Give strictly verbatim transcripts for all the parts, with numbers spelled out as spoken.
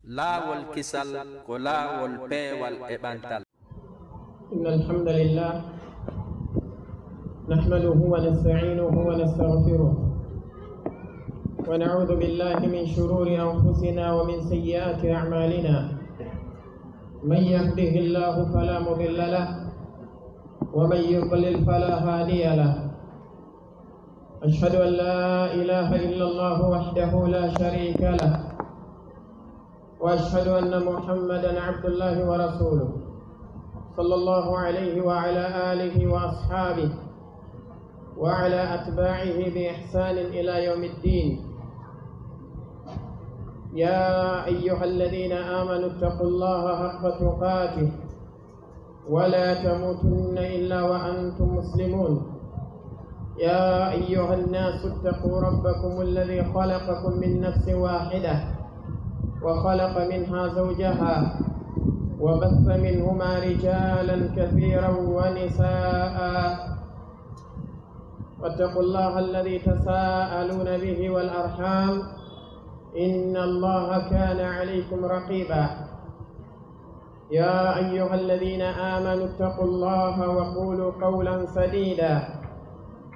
Laawol kisal ko laawol peewal e ɓantal. إن الحمد لله نحمده ونستعينه ونستغفره، ونعوذ بالله من شرور أنفسنا ومن سيئات أعمالنا. من يهده الله فلا مضل له، ومن يضلل فلا هادي له. أشهد أن لا إله إلا الله وحده لا شريك له، وأشهد أن محمدا عبد الله ورسوله، صلى الله عليه وعلى آله وأصحابه وعلى أتباعه بإحسان إلى يوم الدين. يا أيها الذين آمنوا اتقوا الله حق تقاته ولا تموتن إلا وأنتم مسلمون. يا أيها الناس اتقوا ربكم الذي خلقكم من نفس واحدة وخلق منها زوجها وبث منهما رجالا كثيرا ونساء، واتقوا الله الذي تساءلون به والأرحام، إن الله كان عليكم رقيبا. يا أيها الذين آمنوا اتقوا الله وقولوا قولا سديدا،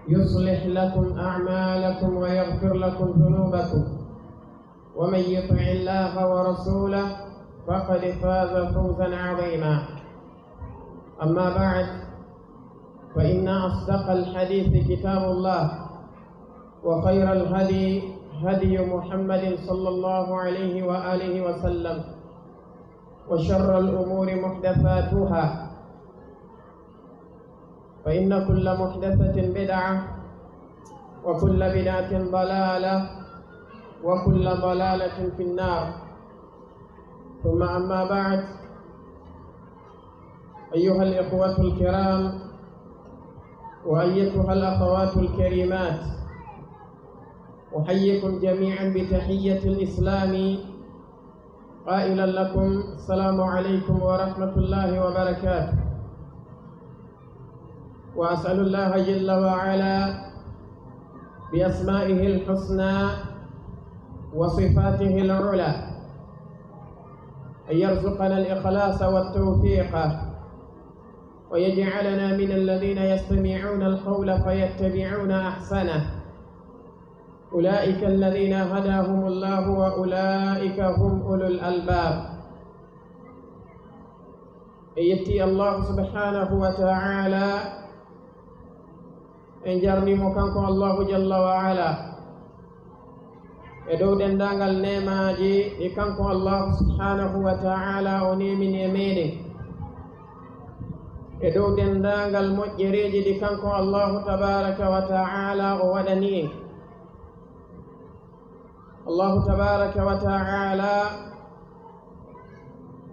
يصلح لكم أعمالكم ويغفر لكم ذنوبكم، ومن يطع الله ورسوله فقد فاز فوزا عظيما. أما بعد، فإن أصدق الحديث كتاب الله، وخير الهدي هدي محمد صلى الله عليه وآله وسلم، وشر الأمور محدثاتها، فإن كل محدثة بدعة، وكل بدعة ضلالة، وكل ضلالة في النار. ثم أما بعد، أيها الإخوة الكرام، وأيتها الأخوات الكريمات، أحييكم جميعا بتحية الإسلام، قائلا لكم: السلام عليكم ورحمة الله وبركاته. وأسأل الله جل وعلا بأسمائه الحسنى وصفاته العلى أن يرزقنا الإخلاص والتوفيق، ويجعلنا من الذين يستمعون القول فيتبعون أحسنه. أولئك الذين هداهم الله وأولئك هم أولو الألباب. En yetti Allahu subhanahu wa ta'ala, en jarni mo kanko Allahu jalla wa ala, e dow denndaangal neemaaji ɗi kanko Allahu subhanahu wa ta'ala o neemini e meeɗen, e dow denndaangal moƴƴereeji ɗi kanko Allahu tabaraka wa ta'ala o waɗani en. Allahu tabaraka wa ta'ala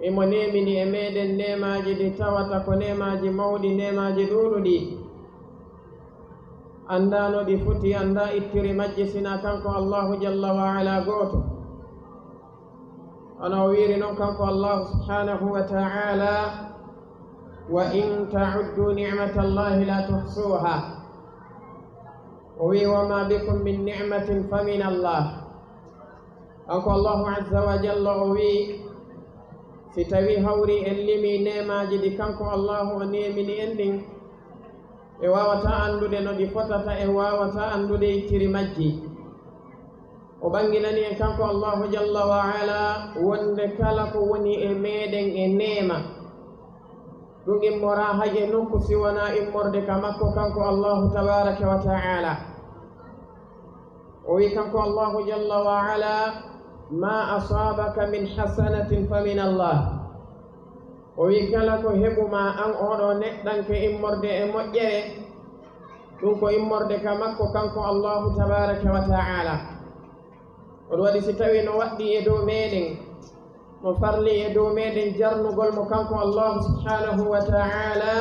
imo neemini e meeɗen neemaaji ɗi tawata ko neemaaji mawɗi, neemaaji ɗuuɗuɗi. Anndaa no ɗi foti, anndaa ittiri majji, sina kanko Allahu jalla wa ala gooto. Hono o wiiri non kanko Allahu subhanahu wa ta'ala: "Wa in ta'uddu ni'matallahi la tuhsuha." O wi'i: "Wa ma bikum min ni'matin fa min Allah." Kanko Allahu azza wa jalla o wi'i, si tawi hawri en limi neemaaji ɗi kanko Allahu o neemini en ɗin, en waawata anndude no ɗi fotata, en waawata anndude ittiri majji. O ɓanginani en kanko Allahu jalla wa ala wonde kala ko woni e meeɗen e neema, ɗum immoraa hay e nokku si wonaa immorde ka makko kanko Allahu tabaraka wa ta'ala. O wi'i kanko Allahu jalla wa ala: "Ma asabaka min hasanatin fa min Allah." O wi'i kala ko heɓu ma an oɗo neɗɗanke immorde e moƴƴere, ɗum ko immorde ka makko kanko Allahu tabaraka wa ta'ala. Oɗo waɗi si tawi no waɗɗi e dow meeɗen, mo farli e dow meeɗen jarnugol mo kanko Allahu subhanahu wa ta'ala,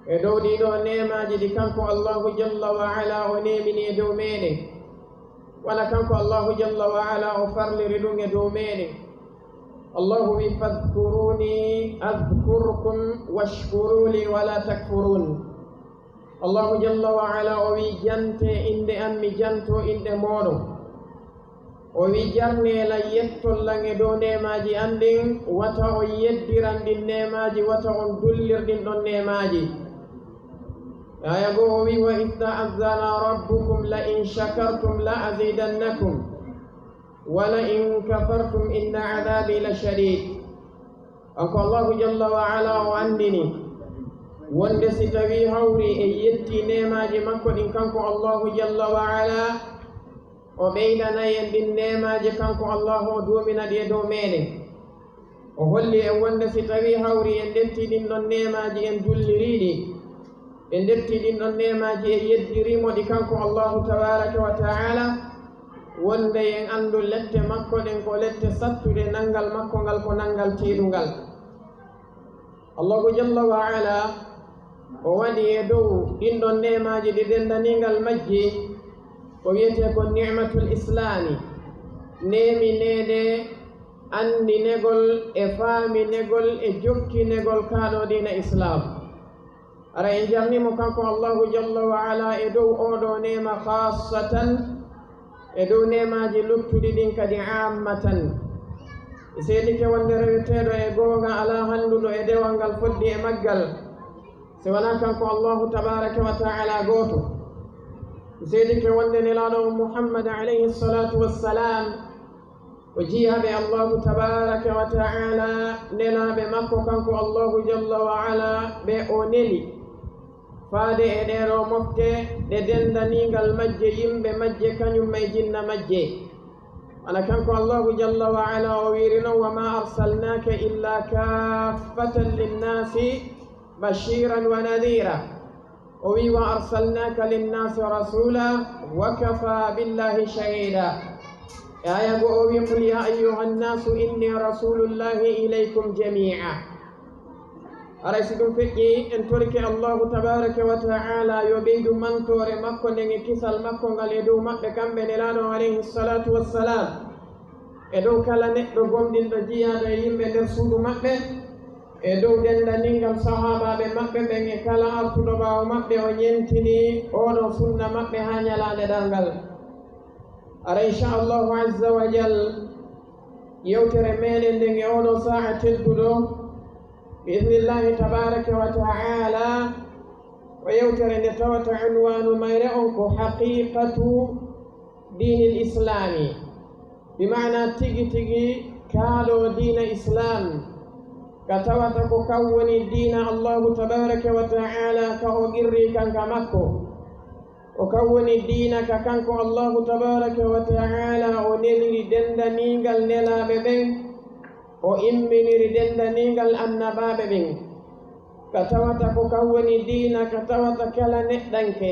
e dow ɗiɗo neemaaji ɗi kanko Allahu jalla wa ala o neemini e dow meeɗen. Wala kanko Allahu jalla wa ala o farliri ɗum e dow meeɗen. Allahu wi: "Fadhkuruni adhkurkum washkuru li wala takfurun." Allahu jalla wa ala o wi: "Jante innde am, mi janto inɗe mooɗon." O wi, jarnee lan, yetton lan e dow neemaaji an ɗin, wata on yeddiran ɗin neemaaji, wata on dullir ɗin ɗon neemaaji. Aaya goo o wi, "Wa idh ta'adhdhana rabbukum la in shakartum la azidannakum, wa la in kafartum inna adhabi la shadid." Kanko Allahu jalla wa ala o anndini wonde si tawii hawri en yettii neemaaji makko ɗin, kanko Allahu jalla wa ala, o ɓeydanay en ɗin neemaaji, kanko Allahu o duumina ɗi e dow meeɗen. O holli en wonde si tawii hawri en ɗettii ɗin ɗon neemaaji, en dullirii ɗi, en ɗettii ɗin ɗon neemaaji, en yeddirii mo ɗi kanko Allahu tabaaraka wa ta'ala, wonde en anndu lette makko ɗen ko lette sattuɗe, nanngal makko ngal ko nanngal teddungal. Allahu jalla wa ala o waɗi e dow ɗin ɗon neemaaji ɗi denndaniingal majji ko wiyetee ko ni'matul islaami, neemineede anndinegol e faaminegol e jokkinegol kaa ɗoo diina Islaam. Hara en jarnii mo kanko Allahu jalla wa ala e dow oo ɗoo neema khaassatan, e dow neemaaji luttuɗi ɗin kadi aammatan. Mi seedike wonde reweteeɗo e goonga alaa hannduɗo e dewal ngal fodde e maggal, si wanaa kanko Allahu tabaaraka wa ta'ala gooto. Mi seedike wonde Nelaaɗo on Muhammad alayhi salaatu wassalaam, o jiyaaɓe Allahu tabaaraka wa ta'ala, nelaaɓe makko kanko Allahu jalla wa ala ɓe o neli, faade e ɗee ɗoo mofte ɗe denndaniingal majje yimɓe majje kañum e jinna majje. Wano kanko Allahu jalla wa ala o wiiri non, "Wa ma arsalnaaka illa kaaffatan linnaasi bashiran wa nadhira." O wi, "Wa arsalnaaka linnaasi rasuula wa kafa billahi shahiida." E aaya goo o wi, "Qul ya ayyuha nnaasu inni rasuulullahi ilaykum jamii'a." Haray si ɗum feƴƴi, en torike Allahu tabaaraka wa ta'ala yo ɓeydu mantoore makko nden e kisal makko ngal e dow maɓɓe kamɓe Nelaaɗo alayhi salaatu wassalaam, e dow kala neɗɗo gomɗinɗo jiyaaɗo e yimɓe nder suudu maɓɓe, e dow denndaniingal sahaabaaɓe maɓɓe ɓen e kala artuɗo ɓaawo maɓɓe o ñentini oo ɗoo sunna maɓɓe haa ñalaande darngal. Hara inchallahu azza wa jal, yewtere meɗen nden e oo ɗoo saa'a tedduɗo, bi idnillahi tabaaraka wa ta'ala, ko yewtere nde tawata unwaanu mayre on ko haqiiqatu diinil islaami, bi maana tigi tigi kaa ɗoo diina Islaam, ka tawata ko kan woni diina Allahu tabaaraka wa ta'ala ka o qirri kan ka makko. O kan woni diina ka kanko Allahu tabaaraka wa ta'ala o neliri denndaniingal nelaaɓe ɓen, o imminiri denndaniingal annabaaɓe ɓen. Ka tawata ko kan woni diina ka tawata kala neɗɗanke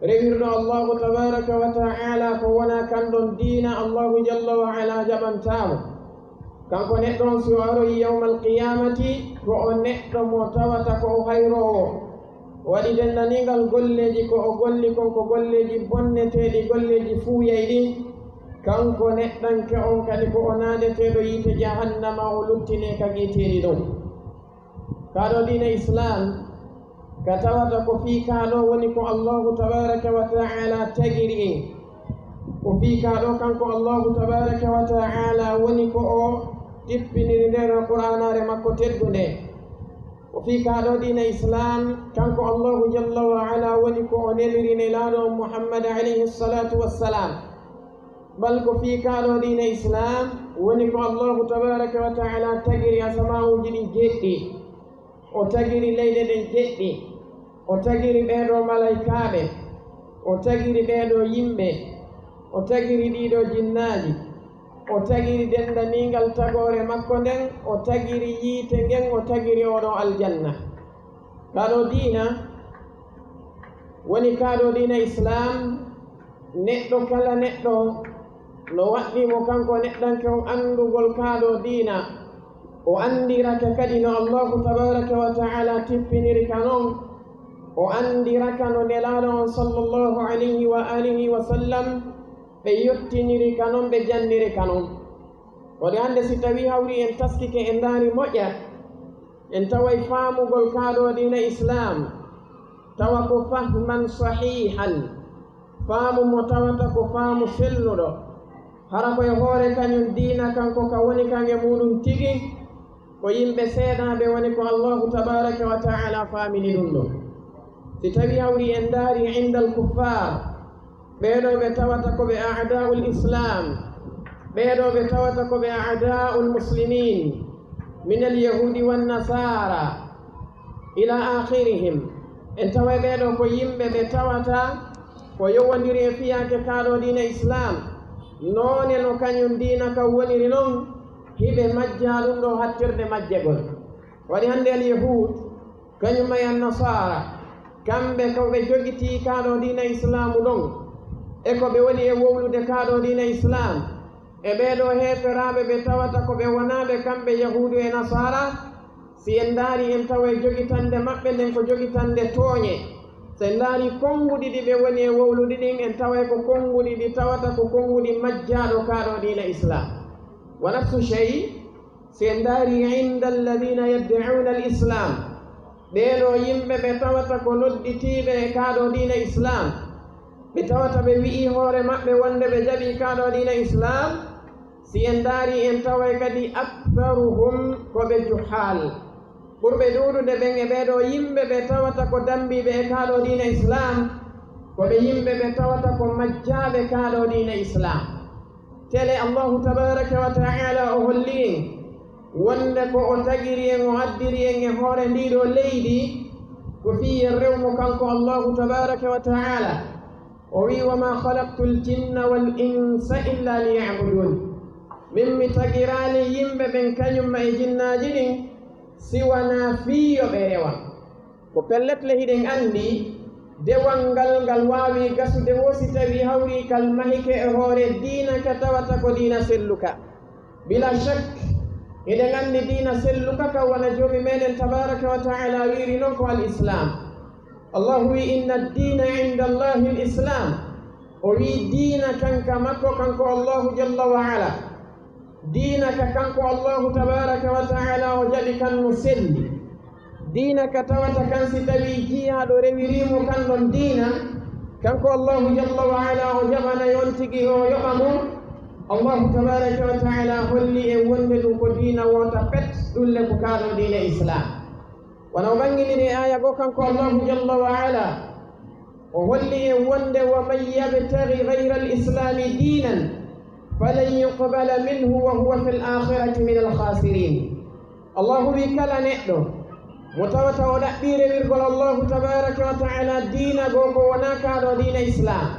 rewirɗo Allahu tabaaraka wa ta'ala ko wonaa kan ɗon diina, Allahu jalla wa ala jaɓantaa mo. Kanko neɗɗo on, si o aroyi yawmal qiyaamati, ko o neɗɗo mo tawata ko o hayroowo. O waɗi denndaniingal golleeji ko o golli kon, ko golleeji bonneteeɗi, golleeji fuuyayɗi. Kanko neɗɗanke on kadi ko o naadeteeɗo yiite jahannama, o luttinee ka giiteeli ɗon. Kaa ɗoo diina Islaam, ka tawata ko fii kaa ɗoo woni ko Allahu tabaaraka wa ta'ala tagiri en. Ko fii kaa ɗoo kanko Allahu tabaaraka wa ta'ala woni ko o tippiniri nder Qur'aanaare makko teddunde. Ko fii kaa ɗoo diina Islaam, kanko Allahu jalla wa ala woni ko o neliri Nelaaɗo on Muhammad alayhi salaatu wassalaam. Bal ko fii kaa ɗoo diina Islaam woni ko Allahu tabaaraka wa ta'ala tagiri asamaawuuji ɗin jeɗɗi, o tagiri leyɗe ɗen jeɗɗi, o tagiri ɓee ɗoo malaykaaɓe, o tagiri ɓee ɗoo yimɓe, o tagiri ɗii ɗoo jinnaaji, o tagiri denndaniingal tagoore makko nden, o tagiri yiite ngen, o tagiri oo ɗoo aljanna. Kaa ɗoo diina woni kaa ɗoo diina Islaam, neɗɗo kala neɗɗo no waɗɗii mo kanko neɗɗanke on anndugol kaa ɗoo diina, o anndiraka kadi no Allahu tabaaraka wa ta'ala tippiniri ka non, o anndiraka no Nelaaɗo on sallallahu alayhi wa alihi wa sallam ɓe yottiniri ka non, ɓe janniri ka non. Waɗi hannde si tawii hawri en taskike en ndaari moƴƴa, en taway faamugol kaa ɗoo diina Islaam, tawa ko fahman sahihan, faamu mo tawata ko faamu selluɗo, Hara ko e hoore kañum diina kanko ka woni kan e muuɗum tigi, ko yimɓe seeɗaaɓe woni ko Allahu tabaaraka wa ta'ala faamini ɗum ɗo. Si tawii hawri en ndaari indal kuffaar, ɓee ɗoo ɓe tawata ko ɓe a'daa'ul islaam, ɓee ɗoo ɓe tawata ko ɓe a'daa'ul muslimiin, minal yahuudi wan nasaara, ila aakhirihim. En taway ɓee ɗoo ko yimɓe ɓe tawata ko yowondiri e fiyaake kaa ɗoo diina islaam. Noone no kañum diina kan woniri non, hiɓe majjaa ɗum ɗoo hattirde majjegol. Waɗi hannde al yahuud, kañum e an nasaara, kamɓe ko ɓe jogitii kaa ɗoo diina islaamu ɗon, e ko ɓe woni e wowlude kaa ɗoo diina islaam. E ɓee ɗoo heeferaaɓe ɓe tawata ko ɓe wonaaɓe kamɓe yahuudu e nasaara, si en ndaari en taway jogitande maɓɓe nden ko jogitande tooñe. Si en ndaari konnguɗi ɗi ɓe woni e wowlude ɗin, en taway ko konnguɗi ɗi tawata ko konnguɗi majjaaɗo kaa ɗoo diina islaam. Wa nafsu shay, si en ndaari inda alladina yaddauna al islam, ɓee ɗoo yimɓe ɓe tawata ko nodditiiɓe e kaa ɗoo diina islaam, ɓe tawata ɓe wi'ii hoore maɓɓe wonde ɓe jaɓii kaa ɗoo diina islaam, si en ndaari en taway kadi aktharuhum ko ɓe juhaal. Ɓurɓe ɗuuɗude ɓen e ɓee ɗoo yimɓe ɓe tawata ko dambiiɓe e kaa ɗoo diina islaam, ko ɓe yimɓe ɓe tawata ko majjaaɓe kaa ɗoo diina islaam. Tele Allahu tabaaraka wa ta'ala o holli en wonde ko o tagiri en, o addiri en e hoore ndii ɗoo leydi, ko fii en rew mo kanko Allahu tabaaraka wa ta'ala. O wi'i, "Wa ma khalaqtul jinna wal insa illa liya'budun." Min mi tagiraali yimɓe ɓen kañum ma e jinnaaji ɗin, si wanaa fii yo ɓe rewan. Ko pellet le hiɗen anndi, dewal ngal ngal waawi gasude wo si tawii hawri kal mahike e hoore diina ka tawata ko diina selluka. Bila shak, hiɗen anndi diina selluka ka wona Joomi meɗen tabaaraka wa ta'ala wi'iri non ko al Islaam. Allahu wi'i, "Inna diina inda Allahi al Islaam." O wi'i diina kan ka makko kanko Allahu jalla wa ala. Diina ka kanko Allahu tabaaraka wa ta'ala o jaɓi kan no selli. Diina ka tawata kan si tawii jiyaaɗo rewiri mo kan ɗon diina, kanko Allahu jalla wa ala o jaɓanay on tigi o yoɓa mo. Allahu tabaaraka wa ta'ala holli en wonde ɗum ko diina woota pet, ɗum le ko kaa ɗoo diina Islaam. Wano o ɓanginiri e aaya goo kanko Allahu jalla wa ala, o holli en wonde, "Wa man yabtaghi ghayra al-islami dinan falan yuqbala minhu wa huwa fil akhirati min al-khasirin." Allahu wi kala neɗɗo mo tawata o ɗaɓɓii rewirgol Allahu tabaaraka wa ta'ala diina goo ko wonaa kaa ɗoo diina Islaam,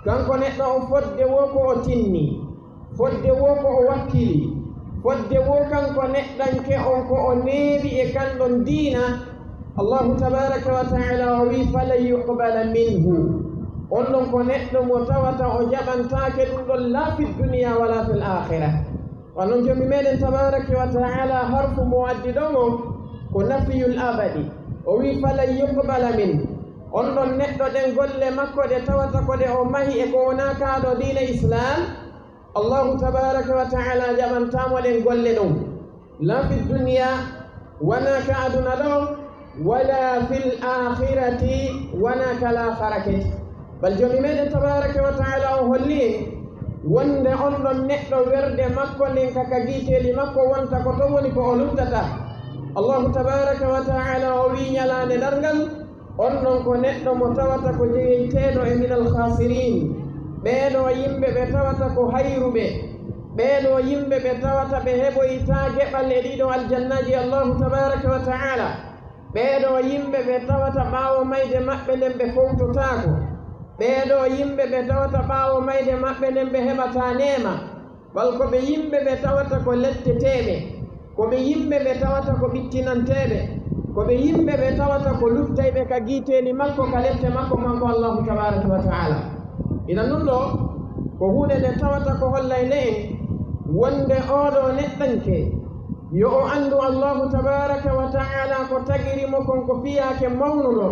kanko neɗɗo on fodde woo ko o tinni, fodde woo ko o wakkili, fodde woo kanko neɗɗanke on ko o neeɓi e kan ɗon diina, Allahu tabaaraka wa ta'ala o wi'i, "Falan yuqbala minhu." On ɗon ko neɗɗo mo tawata o jaɓantaake ɗum ɗon laa fi duniya wala fil aakhira. Wano Joomi meɗen tabaaraka wa ta'ala harfu mo addi ɗon o ko nafiyul abadi. O wi'i, "Falan yuqbala min." On ɗon neɗɗo ɗen golle makko ɗe tawata ko ɗe o mahi e ko wonaa kaa ɗoo diina Islaam, Allahu tabaaraka wa ta'ala jaɓantaa mo ɗen golle ɗon. Laa fi duniya, wanaa ka aduna ɗoo, wala fil aakhirati, wanaa ka laakhara kadi. Bal Joomi meɗen tabaaraka wa ta'ala o holli en wonde on ɗon neɗɗo werde makko nden ka ka giiteeli makko wonta ko ton woni ko o luttata. Allahu tabaaraka wa ta'ala o wi'i ñalaande darngal, on ɗon ko neɗɗo mo tawata ko jeyeyteeɗo e minal khasiriin. Ɓee ɗoo yimɓe ɓe tawata ko hayruɓe. Ɓee ɗoo yimɓe ɓe tawata ɓe heɓoytaa geɓal e ɗii ɗoo aljannaaji Allahu tabaaraka wa ta'ala. Ɓee ɗoo yimɓe ɓe tawata ɓaawo mayde maɓɓe nden ɓe fowtotaako. Ɓee ɗoo yimɓe ɓe tawata ɓaawo mayde maɓɓe nden ɓe heɓataa neema. Bal ko ɓe yimɓe ɓe tawata ko letteteeɓe. Ko ɓe yimɓe ɓe tawata ko ɓittinanteeɓe. Ko ɓe yimɓe ɓe tawata ko luttayɓe ka giiteeli makko, ka lette makko, kanko Allahu tabaaraka wa ta'ala. Ina nun ɗoo, ko huunde nde tawata ko hollayde en wonde oo ɗoo neɗɗanke, yo o anndu Allahu tabaaraka wa ta'ala ko tagiri mo kon ko fiyaake mawnuɗo,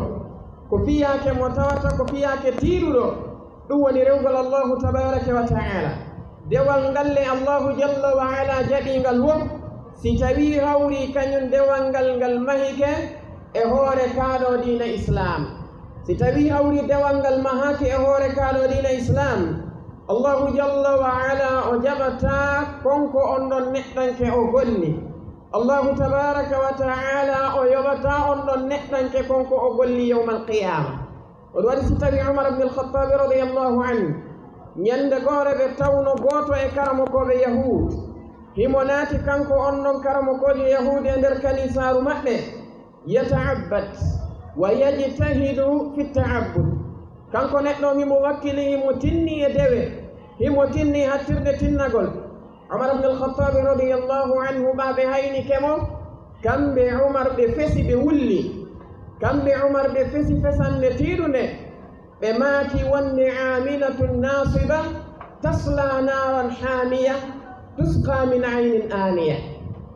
ko fiyaake mo tawata ko fiyaake tiiɗuɗo. Ɗum woni rewgol Allahu tabaaraka wa ta'ala. Dewal ngal le Allahu jalla wa ala jaɓi ngal wo, si tawii hawri kañum dewal ngal ngal mahike e hoore kaa ɗoo diina Islaam. Si tawii hawri dewal ngal mahaaki e hoore kaa ɗoo diina Islaam, Allahu jalla wa ala o jaɓataa kon ko on ɗon neɗɗanke o golli. Allahu tabaraka wa ta'ala o yoɓataa on ɗon neɗɗanke kon ko o golli yawmal qiyaama. Oɗo waɗi si tawi Umar ibn al-Khattab radiyallahu anhu, ñande goore ɓe tawno gooto e karamokooɓe Yahuud, himo naati kanko on ɗon karamokoojo Yahuud e nder kanisaaru maɓɓe, yata'abbad wa yajtahidu fi ta'abbud. Kanko neɗɗo on himo wakkili, himo tinni e dewe, himo tinni hattirde tinnagol. Umar ibn al-Khattab radiyallahu anhu, ɓa ɓe haynike mo, kamɓe Umar ɓe fesi, ɓe wulli. Kamɓe Umar ɓe fesi fesannde tiiɗunde, ɓe maaki wonde, "Amilatun nasiba, tasla naran hamiya, tusqa min aynin aniya."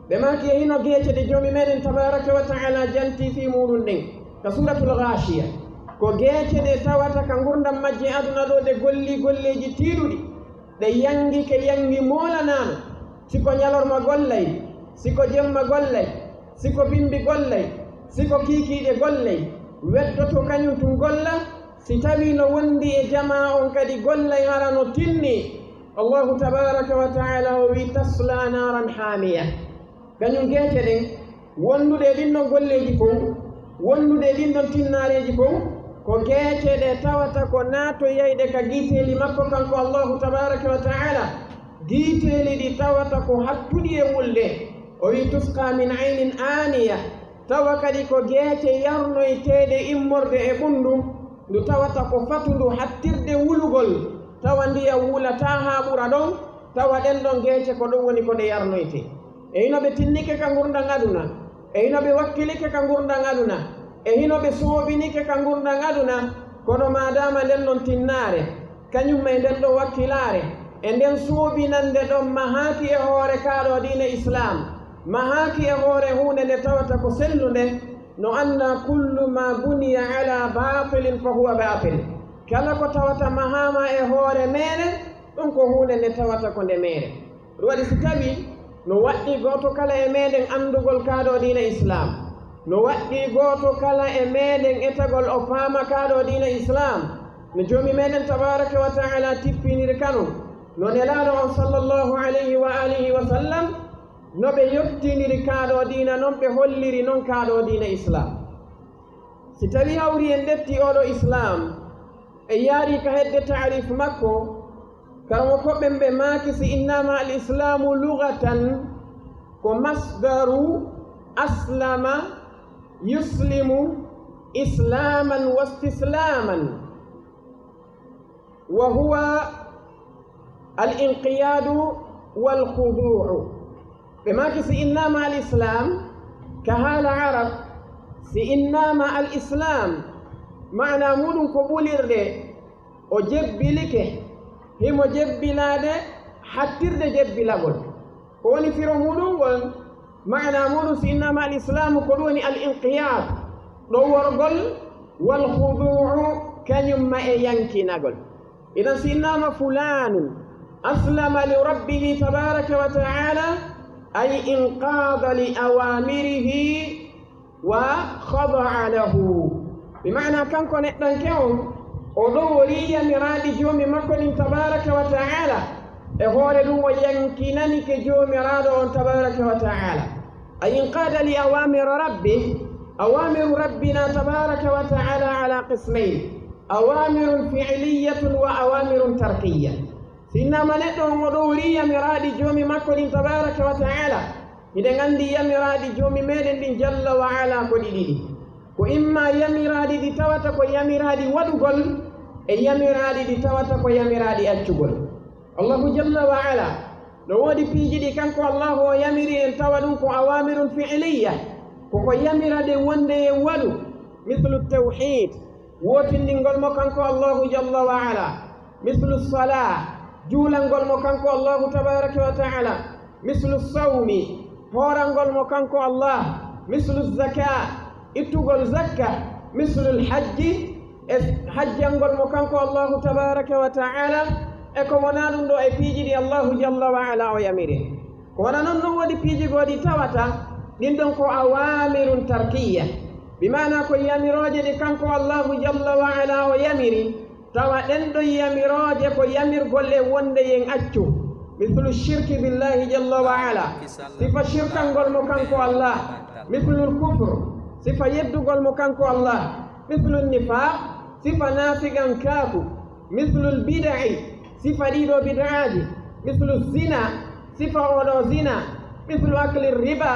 Ɓe maaki, "E hino geece ɗe Joomi meɗen tabaraka wa ta'ala janti fii muuɗum ɗen ka Suuratul Gaashiya, ko geece ɗe tawata ka ngurndan majje aduna ɗo, ɗe golli golleeji tiiɗuɗi, ɗe yangike yangi moolanaano, si ko ñalorma gollay, si ko jemma gollay, si ko bimbi gollay, si ko kiikiiɗe gollay, weddoto kañum tun golla, si tawii no wondi e jamaa on kadi gollay hara no tinni." Allahu tabaraka wa ta'ala o wi'i, "Tasla naran hamiya." Kañum geece ɗen, wondude e ɗin ɗon golleeji fow, wondude e ɗin ɗon tinnaareeji fow, ko geece ɗe tawata ko naatoyayɗe ka giiteeli makko kanko Allahu tabaraka wa ta'ala, giiteeli ɗi tawata ko hattuɗi e wulde. O wi'i, "Tusqa min aynin aniya." Tawa kadi ko geece yarnoyteeɗe immorde e ɓunndu, ndu tawata ko fatundu hattirde wulugol, tawa ndiyan wulataa haa ɓura ɗon, tawa ɗen ɗon geece ko ɗon woni ko ɗe yarnoytee. E hino ɓe tinnike ka ngurndan aduna, e hino ɓe wakkilike ka ngurndan aduna, e hino ɓe soobinike ka ngurndan aduna, kono maadaama nden ɗon tinnaare, kañum e nden ɗon wakkilaare, e nden soobinande ɗon mahaaki e hoore kaa ɗoo diina Islaam, mahaaki e hoore huunde nde tawata ko sellunde, no annda, "Kullu ma buniya ala batilin fa huwa batil." Kala ko tawata mahaama e hoore meere, ɗum ko huunde nde tawata ko nde meere. Ɗum waɗi si tawi no waɗɗii gooto kala e meɗen anndugol kaa ɗoo diina Islaam, no waɗɗii gooto kala e meɗen etagol o faama kaa ɗoo diina Islaam, no Joomi meɗen tabaaraka wa ta'ala tippiniri kanum, no Nelaaɗo on sallallahu alayhi wa alihi wa sallam, no ɓe yottiniri kaa ɗoo diina non, ɓe holliri non kaa ɗoo diina Islaam. Si tawii hawri en ƴetti oo ɗoo Islaam, e yaari ka hedde taarif makko, karamokooɓe ɓen ɓe maaki si innaama al islaamu lugatan ko masdaru aslama yuslimu islaaman wa istislaaman, wa huwa al inqiyaadu wal khuduu'u. Ɓe maaki si innaama al islaam, ka haala arab, si innaama al islaam, maana muuɗum ko ɓulirde, o jebbilike, himo jebbilaade hattirde jebbilagol. Ko woni firo muuɗum ngol, maana muuɗum si innaama al islaamu, ko ɗum woni al inqiyaad, ɗoworgol, wal khuduu'u, kañum ma e yankinagol. Idan si innaama fulaanun aslama li rabbihi tabaaraka wa ta'ala, ay inqaada li awaamirihi wa khada'a lahu. Bi maana kanko neɗɗanke on, o ɗoworii yamiraaɗi Joomi makko ɗin tabaaraka wa ta'ala, e hoore ɗum o yankinanike Joomiraaɗo on tabaaraka wa ta'ala. Ay inqaada li awaamiri rabbi, awaamiru rabbina tabaaraka wa ta'ala ala qismayn, awaamirun fi'liyyatun wa awaamirun tarkiyya. Si innaama neɗɗo on o ɗoworii yamiraaɗi Joomi makko ɗin tabaaraka wa ta'ala, hiɗen anndi yamiraaɗi Joomi meɗen ɗin jalla wa ala ko ɗi ɗiɗi. Ko imma yamiraaɗi ɗi tawata ko yamiraaɗi waɗugol, e yamiraaɗi ɗi tawata ko yamiraaɗi accugol. Allahu jalla wa ala, no woodi piiji ɗi kanko Allahu o yamiri en tawa ɗum ko awaamirun fi'liyya, ko ko yamira ɗe wonde en waɗu, mislu tawhiid, wootindingol mo kanko Allahu jalla wa ala, mislu salaa, juulangol mo kanko Allahu tabaaraka wa ta'ala, mislu sawmi, hoorangol mo kanko Allah, mislu zakaa, ittugol zakka, mislul hajji, e hajjangol mo kanko Allahu tabaaraka wa ta'ala, e ko wonaa ɗum ɗoo e piiji ɗi Allahu jalla wa ala o yamiri. Ko wona non, non woodi piiji goo ɗi tawata ɗin ɗon ko awaamirun tarkiyya, bi maana ko yamirooje ɗe kanko Allahu jalla wa ala o yamiri, Tawa ɗen ɗon yamirooje ko yamirgol e wonde yen accu, mislu shirki billahi jalla wa ala, sifa shirkangol mo kanko Allah, mislul kufr, sifa yeddugol mo kanko Allah, mislun nifaq, sifa nafiqankaaku, mislul bida'i, sifa ɗiɗo bid'aaji, mislul zina, sifa oɗo zina, mislu akli riba,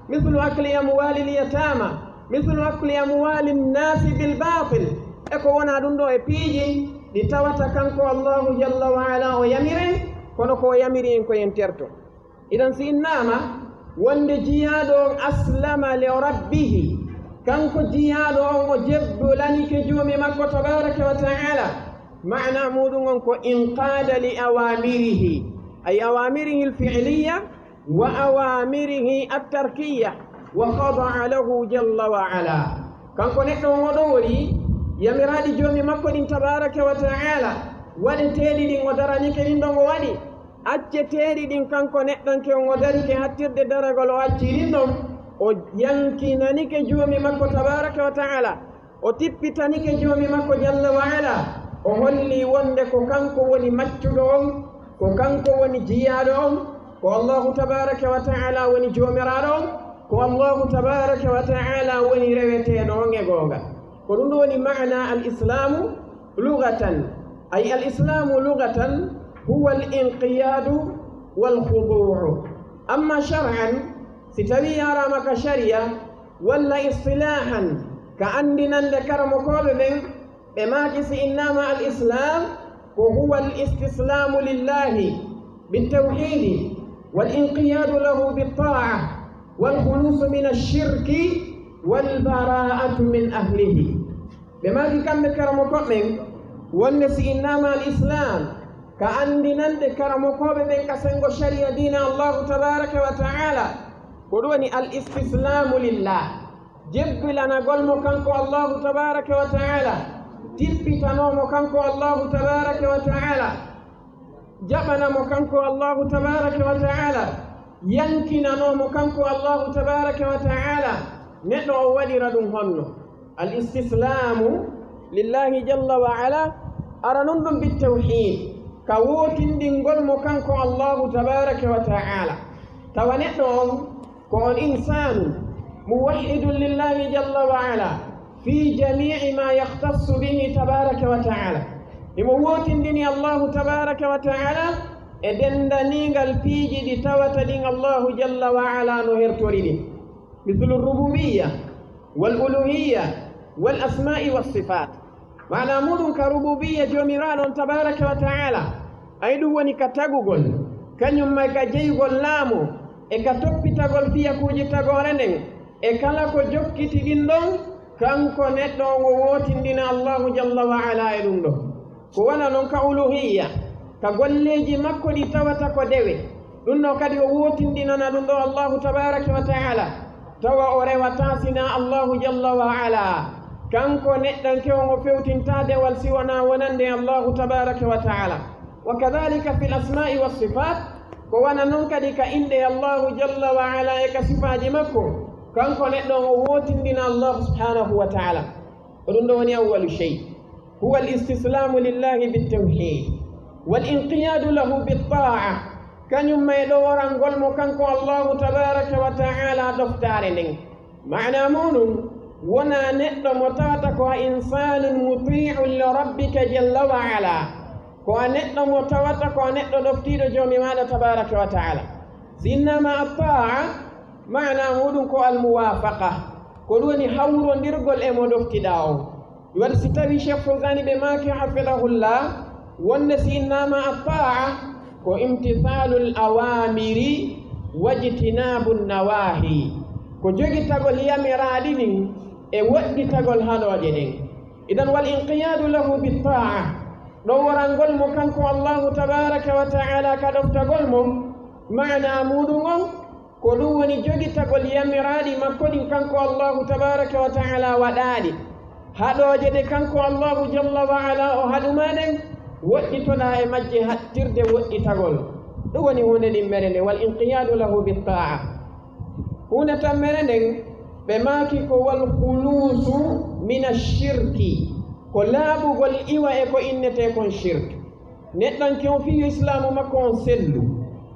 mislu akli amwalil yatama, mislu akli amwalin nasi bil batil, e ko wona ɗum ɗo e piiji ɗi tawata kanko Allahu jalla wa ala o yamiri, kono ko o yamiri en ko yen terto. Idan si innama wonde jiyaaɗo on aslama li rabbihi, kanko jiyaaɗo on o jebbulanike joomi makko tabaraka wa ta'ala, maana muɗum on ko inqada li awamirihi, ay awamirihi alfi'liya wa awamirihi attarkiya, wa khada'a lahu jalla wa ala. Kanko neɗɗo on oɗo woni yamiraɗi joomi makko ɗin tabaraka wa ta'ala, waɗeteeɗi ɗin o daranike ɗin ɗon o waɗi, acceteeɗi ɗin kanko neɗɗanke on o darike hattirde daragol o acci ɗin ɗon, o yankinanike joomi makko tabaraka wa ta'ala, o tippitanike joomi makko jalla wa ala, o holli wonde ko kanko woni maccuɗo on, ko kanko woni jiyaaɗo on, ko Allahu tabaraka wa ta'ala woni joomiraaɗo on, ko Allahu tabaraka wa ta'ala woni reweteeɗo on e goonga. Ko ɗum ɗo woni maana al islamu lugatan, ay al islamu lugatan huwa al inqiyadu wal khudu'u. Amma shar'an, si tawi yarama ka shari'a, walla istilahan, ka andinande karamokooɓe ɓen, ɓe maaki si innama al islam ko huwa al istislamu lillahi bittawhidi wal inqiyadu lahu bitta'a wal khulusu min ashirki wal bara'atu min ahlihi. Ɓe maaki kamɓe karamokooɓe ɓen wonde si innama al islam ka andinande karamokooɓe ɓen ka sengo shari'a diina Allahu tabaraka wa ta'ala, ko ɗum woni al istislamu lillah, jebbilanagol mo kanko Allahu tabaraka wa ta'ala, tippitanoo mo kanko Allahu tabaraka wa ta'ala, jaɓana mo kanko Allahu tabaraka wa ta'ala, yankinanoo mo kanko Allahu tabaraka wa ta'ala. Neɗɗo o waɗira ɗum honno? Al istislamu lillahi jalla wa ala, ara non ɗum bittawhid, ka wootindingol mo kanko Allahu tabaraka wa ta'ala. Tawa neɗɗo on ko on insanu muwahhidun lillahi jalla wa ala fi jami'i ma yakhtassu bihi tabaraka wa ta'ala. Himo wootindini Allahu tabaraka wa ta'ala e dendaningal piiji ɗi tawata ɗin Allahu jalla wa ala no hertori ɗin. Mithlu rububiyya wal uluhiyya wal asma'i was sifat. Maana muɗum ka rububiyya joomiraaɗo on tabaraka wa ta'ala, ay ɗum woni ka tagugol, kañum may ka jeyugol laamu, e ka toppitagol fiyakuuji tagoore nden, e kala ko jokkiti ɗin ɗon, kanko neɗɗo on o wootindina Allahu jalla wa ala e ɗum ɗo. Ko wona non ka uluhiyya, ka golleeji makko ɗi tawata ko dewe, ɗum ɗo kadi o wootindinana ɗum ɗo Allahu tabaraka wa ta'ala, tawa o rewataa sinaa Allahu jalla wa ala. Kanko neɗɗanke on o fewtintaa dewal si wonaa wonande Allahu tabaraka wa ta'ala. Wa kadhalika fil asma'i was sifat, ko wona non kadi ka inɗe Allahu jalla wa ala e ka sifaaji makko, kanko neɗɗo on o wootindina Allahu subhanahu wa ta'ala. Ko ɗum ɗo woni awwalu shay, huwa al istislamu lillahi bittawhid wal inqiyadu lahu bitta'a. Kañum may ɗoworangol mo kanko Allahu tabaraka wa ta'ala doftaare nden. Maana muɗum wona neɗɗo mo tawata ko a insanun muti'un li rabbika jalla wa ala, ko a neɗɗo mo tawata ko a neɗɗo ɗoftiiɗo joomi maaɗa tabaraka wa ta'ala. Si innama atta'a, maana muɗum ko al muwafaqa, ko ɗum woni hawrondirgol e mo ɗoftiɗaa on. Waɗi si tawi Cheikh Fawzani ɓe maaki hafidahullah wonde si innama atta'a ko imtithalul awamiri wajtinabun nawahi, ko jogitagol yamiraaɗi ɗin e woɗɗitagol haɗooje ɗen. Idan wal inqiyadu lahu bitta'a, ɗoworangol mo kanko Allahu tabaraka wa ta'ala ka ɗoftagol mo, maana muɗum on ko ɗum woni jogitagol yamiraaɗi makko ɗin kanko Allahu tabaraka wa ta'ala waɗaaɗi. Haɗooje ɗe kanko Allahu jalla wa ala o haɗumaa ɗen, woɗɗitoɗaa e majje hattirde woɗɗitagol. Ɗum woni huunde ɗimmere nde, wal inqiyadu lahu bitta'a. Huunde tammere nden, ɓe maaki ko wal khulusu min ashirki. Ko laaɓugol iwa e ko innetee kon shirk. Neɗɗanke on fii yo islaamu makko on sellu,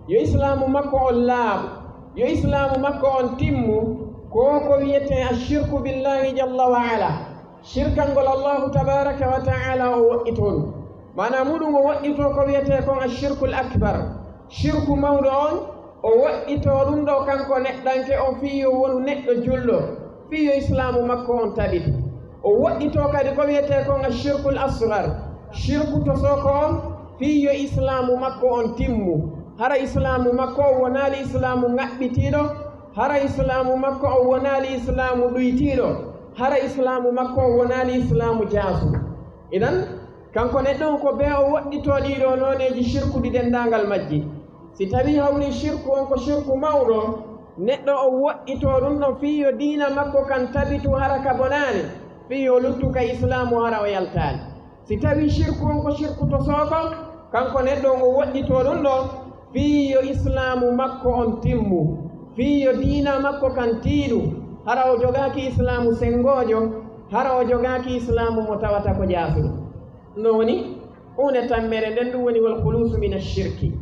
yo islaamu makko on laaɓu, yo islaamu makko on timmu, ko ko wiyetee ashirku billahi jalla wa ala. Shirkangol Allahu tabaraka wa ta'ala o woɗɗitoo ɗum. Maanaa muɗum o woɗɗitoo ko wiyetee kon ashirkul akbar. Shirku mawɗo on, o woɗɗitoo ɗum ɗoo kanko neɗɗanke on fii yo wonu neɗɗo julɗo, fii yo islaamu makko on tabitu. O woɗɗitoo kadi ko wiyetee kon ashirkul asgar, shirku tosooko on, fii yo islaamu makko on timmu. Hara islaamu makko on wonaali islaamu ŋaɓɓitiiɗo, hara islaamu makko on wonaali islaamu ɗuytiiɗo, hara islaamu makko on wonaali islaamu jaasu. Idan, kanko neɗɗo on ko bee o woɗɗitoo ɗii ɗoo nooneeji shirkuɗi denndaangal majji. Si tawii hawri shirku on ko shirku mawɗo, neɗɗo on woɗɗitoo ɗum ɗon fii yo diina makko kan tabitu hara ka bonaani, fii yo luttu ka islaamu hara o yaltaali. Si tawii shirku on ko shirku tosooko, kanko neɗɗo on o woɗɗitoo ɗum ɗon fii yo islaamu makko on timmu, fii yo diina makko kan tiiɗu, hara o jogaaki islaamu senngoojo, hara o jogaaki islaamu mo tawata ko jaasuɗo. Ɗum ɗon woni huunde tammere nden, ɗum woni wal khuluusu min ashirki.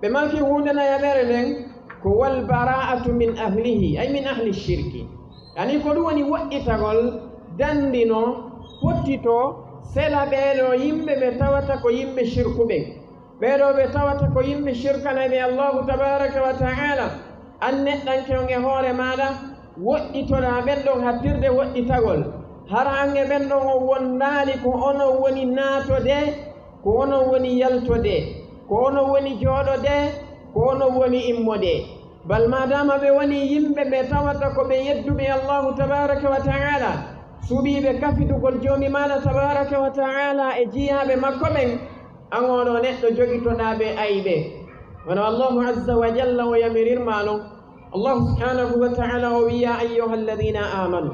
Ɓe maaki huunde nayaɓere nden ko wal bara'atu min ahlihi, ay min ahli shirki. Yani ko ɗum woni woɗɗitagol, dandino, pottito, sela ɓee ɗoo yimɓe ɓe tawata ko yimɓe shirku ɓen. Ɓee ɗoo ɓe tawata ko yimɓe shirkanayɓe Allahu tabaraka wa ta'ala. An neɗɗanke on e hoore maaɗa, woɗɗitoɗaa ɓen ɗon hattirde woɗɗitagol. Hara an e ɓen ɗon on wondaali ko onon woni naatode, ko onon woni yaltode, ko onon woni jooɗode, ko onon woni immode. Bal maadaama ɓe wonii yimɓe ɓe tawata ko ɓe yedduɓe Allahu tabaraka wa ta'ala, suɓiiɓe kafidugol Joomi maaɗa tabaraka wa ta'ala e jiyaaɓe makko ɓen, an oo ɗoo neɗɗo jogitoɗaa ɓe ayɓe. Wano Allahu azza wa jalla o yamirirmaa non. Allahu subhanahu wa ta'ala o wi'i, "Ya ayyuha alladhina amanu,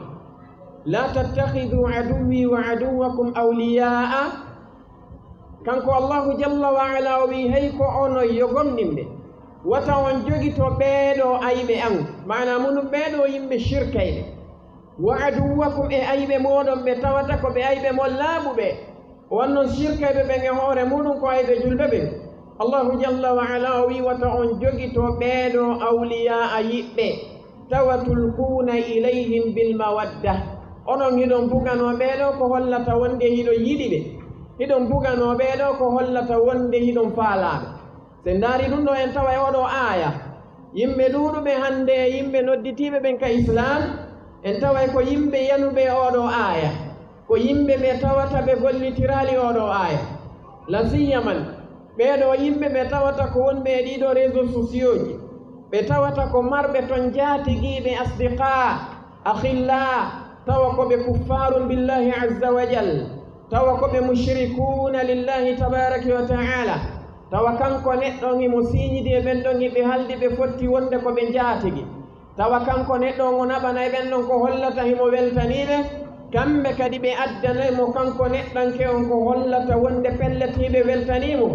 la tattakhidhu aduwwi wa aduwwakum awliya'a." Kanko Allahu jalla wa ala o wi'i, "Hey ko onon yo gomɗinɓe, wata on jogito ɓee ɗoo ayɓe an." Maanaa munum ɓee ɗoo yimɓe shirkayɓe. "Wa aduwwakum," e ayɓe mooɗon ɓe tawata ko ɓe ayɓe mon laaɓuɓe. O wannon shirkayɓe ɓen e hoore muɗum ko ayɓe julɓe ɓen. Allahu jalla wa ala o wi'i, "Wata on jogito ɓee ɗoo awliyaa yiɓɓe, tawa tulquuna ilayhim bil mawadda." Onon hiɗon buganoo ɓee ɗoo ko hollata wonde hiɗon yiɗi ɓe. Hiɗon buganoo ɓee ɗoo ko hollata wonde hiɗon faalaa ɓe. Si en ndaari ɗum ɗoo, en taway oo ɗoo aaya, yimɓe ɗuuɗuɓe hannde, yimɓe nodditiiɓe ɓen ka Islaam, en taway ko yimɓe yanuɓe oo ɗoo aaya. Ko yimɓe ɓe tawata ɓe gollitiraali oo ɗoo aaya. La siyaman, ɓee ɗoo yimɓe ɓe tawata ko wonɓe e ɗii ɗoo réseaux sociaux ji, ɓe tawata ko marɓe ton njaatigiiɓe, asdiqaa, akhillaa, tawa ko ɓe kuffaarun billahi azza wa jal, tawa ko ɓe mushrikuuna lillahi tabaraka wa ta'ala, tawa kanko neɗɗo on himo siiñidi e ɓen ɗon, hiɓe haldi ɓe fotti wonde ko ɓe njaatigi. Tawa kanko neɗɗo on o naɓanay ɓen ɗon ko hollata himo weltanii ɓe, kamɓe kadi ɓe addanay mo kanko neɗɗanke on ko hollata wonde pellet hiɓe weltanii mo.